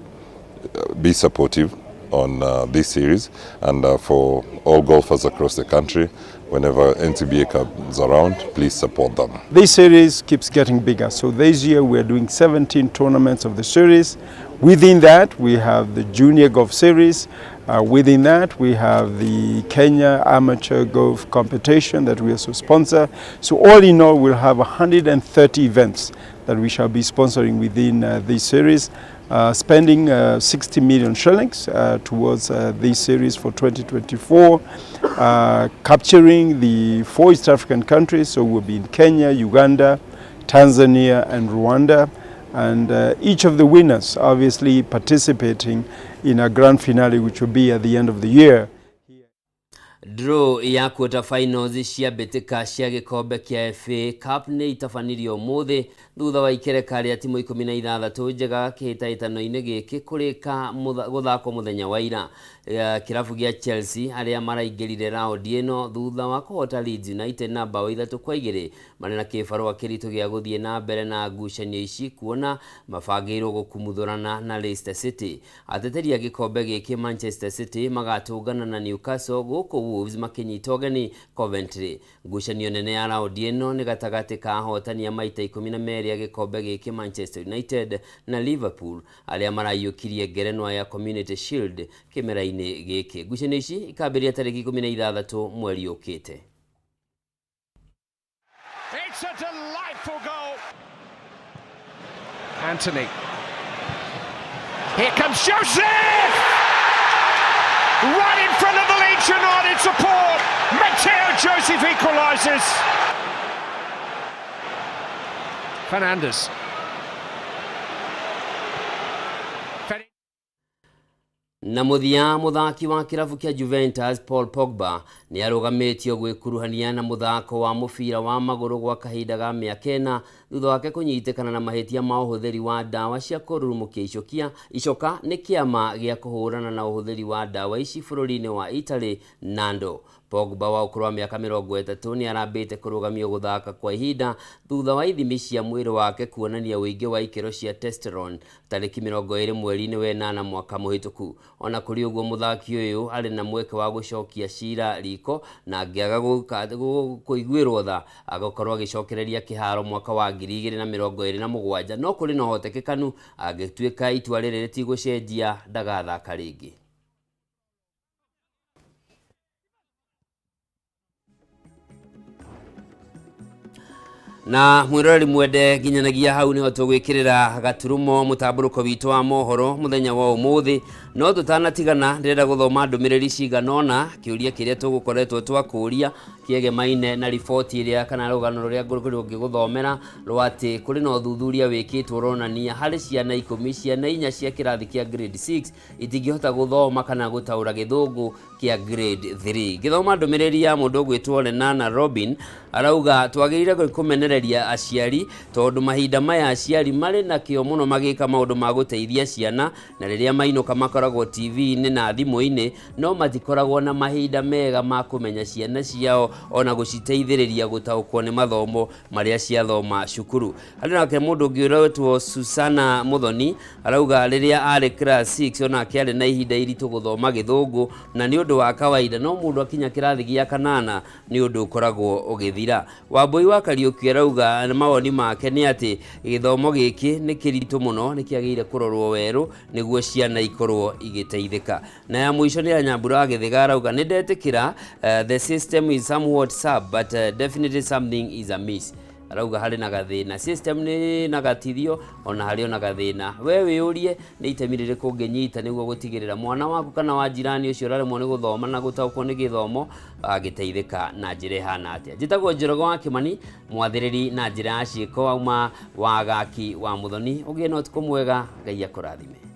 [SPEAKER 9] be supportive on this series, and for all golfers across the country, whenever NCBA comes around, please support them.
[SPEAKER 18] This series keeps getting bigger. So this year we are doing 17 tournaments of the series. Within that, we have the Junior Golf Series. Within that, we have the Kenya Amateur Golf Competition that we also sponsor. So all in all, we'll have 130 events that we shall be sponsoring within this series, spending 60 million shillings towards this series for 2024, capturing the 4 East African countries. So we'll be in Kenya, Uganda, Tanzania, and Rwanda. And each of the winners obviously participating in a grand finale, which will be at the end of the year.
[SPEAKER 1] Draw ya quarter finals cia mbĩtĩka cia gĩkombe kĩa FA Cup nĩ itabanirio ũmũthĩ thutha wa ikereka rĩa timu 16 njega kĩhĩtahĩtano-inĩ gĩkĩ kũrĩka gũthakwo mũthenya wa ira. Kĩrabu gĩa Chelsea arĩa maraingĩrire raundi ĩno thutha wa kũhota Leeds United na mbaũ 3-2 marĩ na kĩbarũa kĩritũ gĩa gũthiĩ na mbere na ngucanio ici kuona mabangĩirwo gũkumuthũrana na Leicester City. Ateteri a gĩkombe gĩkĩ Manchester City magatũngana na Newcastle gũkũ Wolves makĩnyita ũgeni Coventry. Ngucanio nene ya raundi ĩno nĩ gatagatĩ ka ahotani a maita 12 a gĩkombe gĩkĩ Manchester United na Liverpool arĩa maraiyũkirie ngerenwa ya Community Shield kĩmera-inĩ gĩkĩ. Ngucanio ici ikambĩrĩria tarĩki 16 mweri ũkĩte.
[SPEAKER 12] It's a delightful goal. Anthony. Here comes Joseph! Right in front of the Leeds United support. Mateo Joseph equalises. Fernandes.
[SPEAKER 1] Na mũthia mũthaki wa kĩrabu kĩa Juventus Paul Pogba nĩ arũgamĩtio gwĩkuruhania na mũthako wa mũbira wa magũrũ gwa kahinda ga mĩaka 4 thutha wake kũnyitĩkana na mahĩtia ma ũhũthĩri wa ndawa cia kũrurumũkia icoka nĩ kĩama gĩa kũhũrana na ũhũthĩri wa ndawa ici bũrũri-inĩ wa Italy Nando. Pogba wa ũkũrũ wa mĩaka 30 nĩ arambĩte kũrũgamio gũthaka kwa ihinda thutha wa ithimi cia mwĩrĩ wake kuonania ũingĩ wa ikĩro cia testosterone tarĩki 20 mweri-inĩ wa 8 mwaka mũhĩtũku. Ona kũrĩ ũguo mũthaki ũyũ arĩ na mweke wa gũcokia cira riko na angĩaga kũiguĩrwo tha agakorwo agĩcokereria kĩharo mwaka wa 2027, no kũrĩ na ũhotekekanu angĩtuĩka itua rĩrĩ rĩtigũcenjia ndagathaka rĩngĩ. Na mwiroreri mwende nginyanagia hau niho tugwikirira gaturumo mutamburuko witu wa mohoro muthenya wa umuthi. No tutanatigana ndirenda guthoma ndumiriri cigana ona kiuria kiria tugukoretwo twakuria kiegemaine na riboti iria kana rugano ruria ngukorirwo ngiguthomera rwa ati kuri na uthuthuria wikitwo uronania hari ciana 10 ciana 4 cia kirathi kia grade 6 itingihota guthoma kana gutaura githungu kia grade 3. Ngithoma ndumiriri ya mundu ugwitwo Lenana Robin arauga twagirire kumenereria aciari tondu mahinda maya aciari mari na kio muno magika maundu ma guteithia ciana na riria mainuka makoragwo TV-inĩ na thimũ-inĩ no matikoragwo na mahinda mega ma kũmenya ciana ciao ona gũciteithĩrĩria gũtaũkwo nĩ mathomo marĩa ciathoma cukuru. Harĩ nake mũndũ ũngĩ ũretwo Susana Muthoni arauga rĩrĩa arĩ class 6 onake arĩ na ihinda iritũ gũthoma gĩthũngũ na nĩ ũndũ wa kawaida no mũndũ akinya kĩrathi gĩa kanana nĩ ũndũ ũkoragwo ũgĩthira. Wambui wa Kariũki arauga mawoni make nĩ atĩ gĩthomo gĩkĩ nĩ kĩritũ mũno nĩkĩagĩrĩire kũrorwo werũ nĩguo ciana ikorwo igĩteithĩka. Na ya mũico nĩ ya Nyambura wa Gĩthĩga arauga nĩ ndetĩkĩra the system is somewhat sub but definitely something is amiss. Arauga harĩ na gathĩna, system nĩ na gatithio ona harĩ ona gathĩna. We wĩyũrie nĩ itemi rĩrĩkũ ũngĩnyita nĩguo gũtigĩrĩra mwana waku kana wa jirani ũcio ũraremwo nĩ gũthoma na gũtaũkwo nĩ gĩthomo agĩteithĩka na njĩra ĩhana atĩa. Njĩtagwo Njoroge wa Kĩmani, mwathĩrĩri na njĩra ya ciĩko auma wa Gaki wa Muthoni. Ũgĩe na ũtukũ mwega, Ngai akũrathime.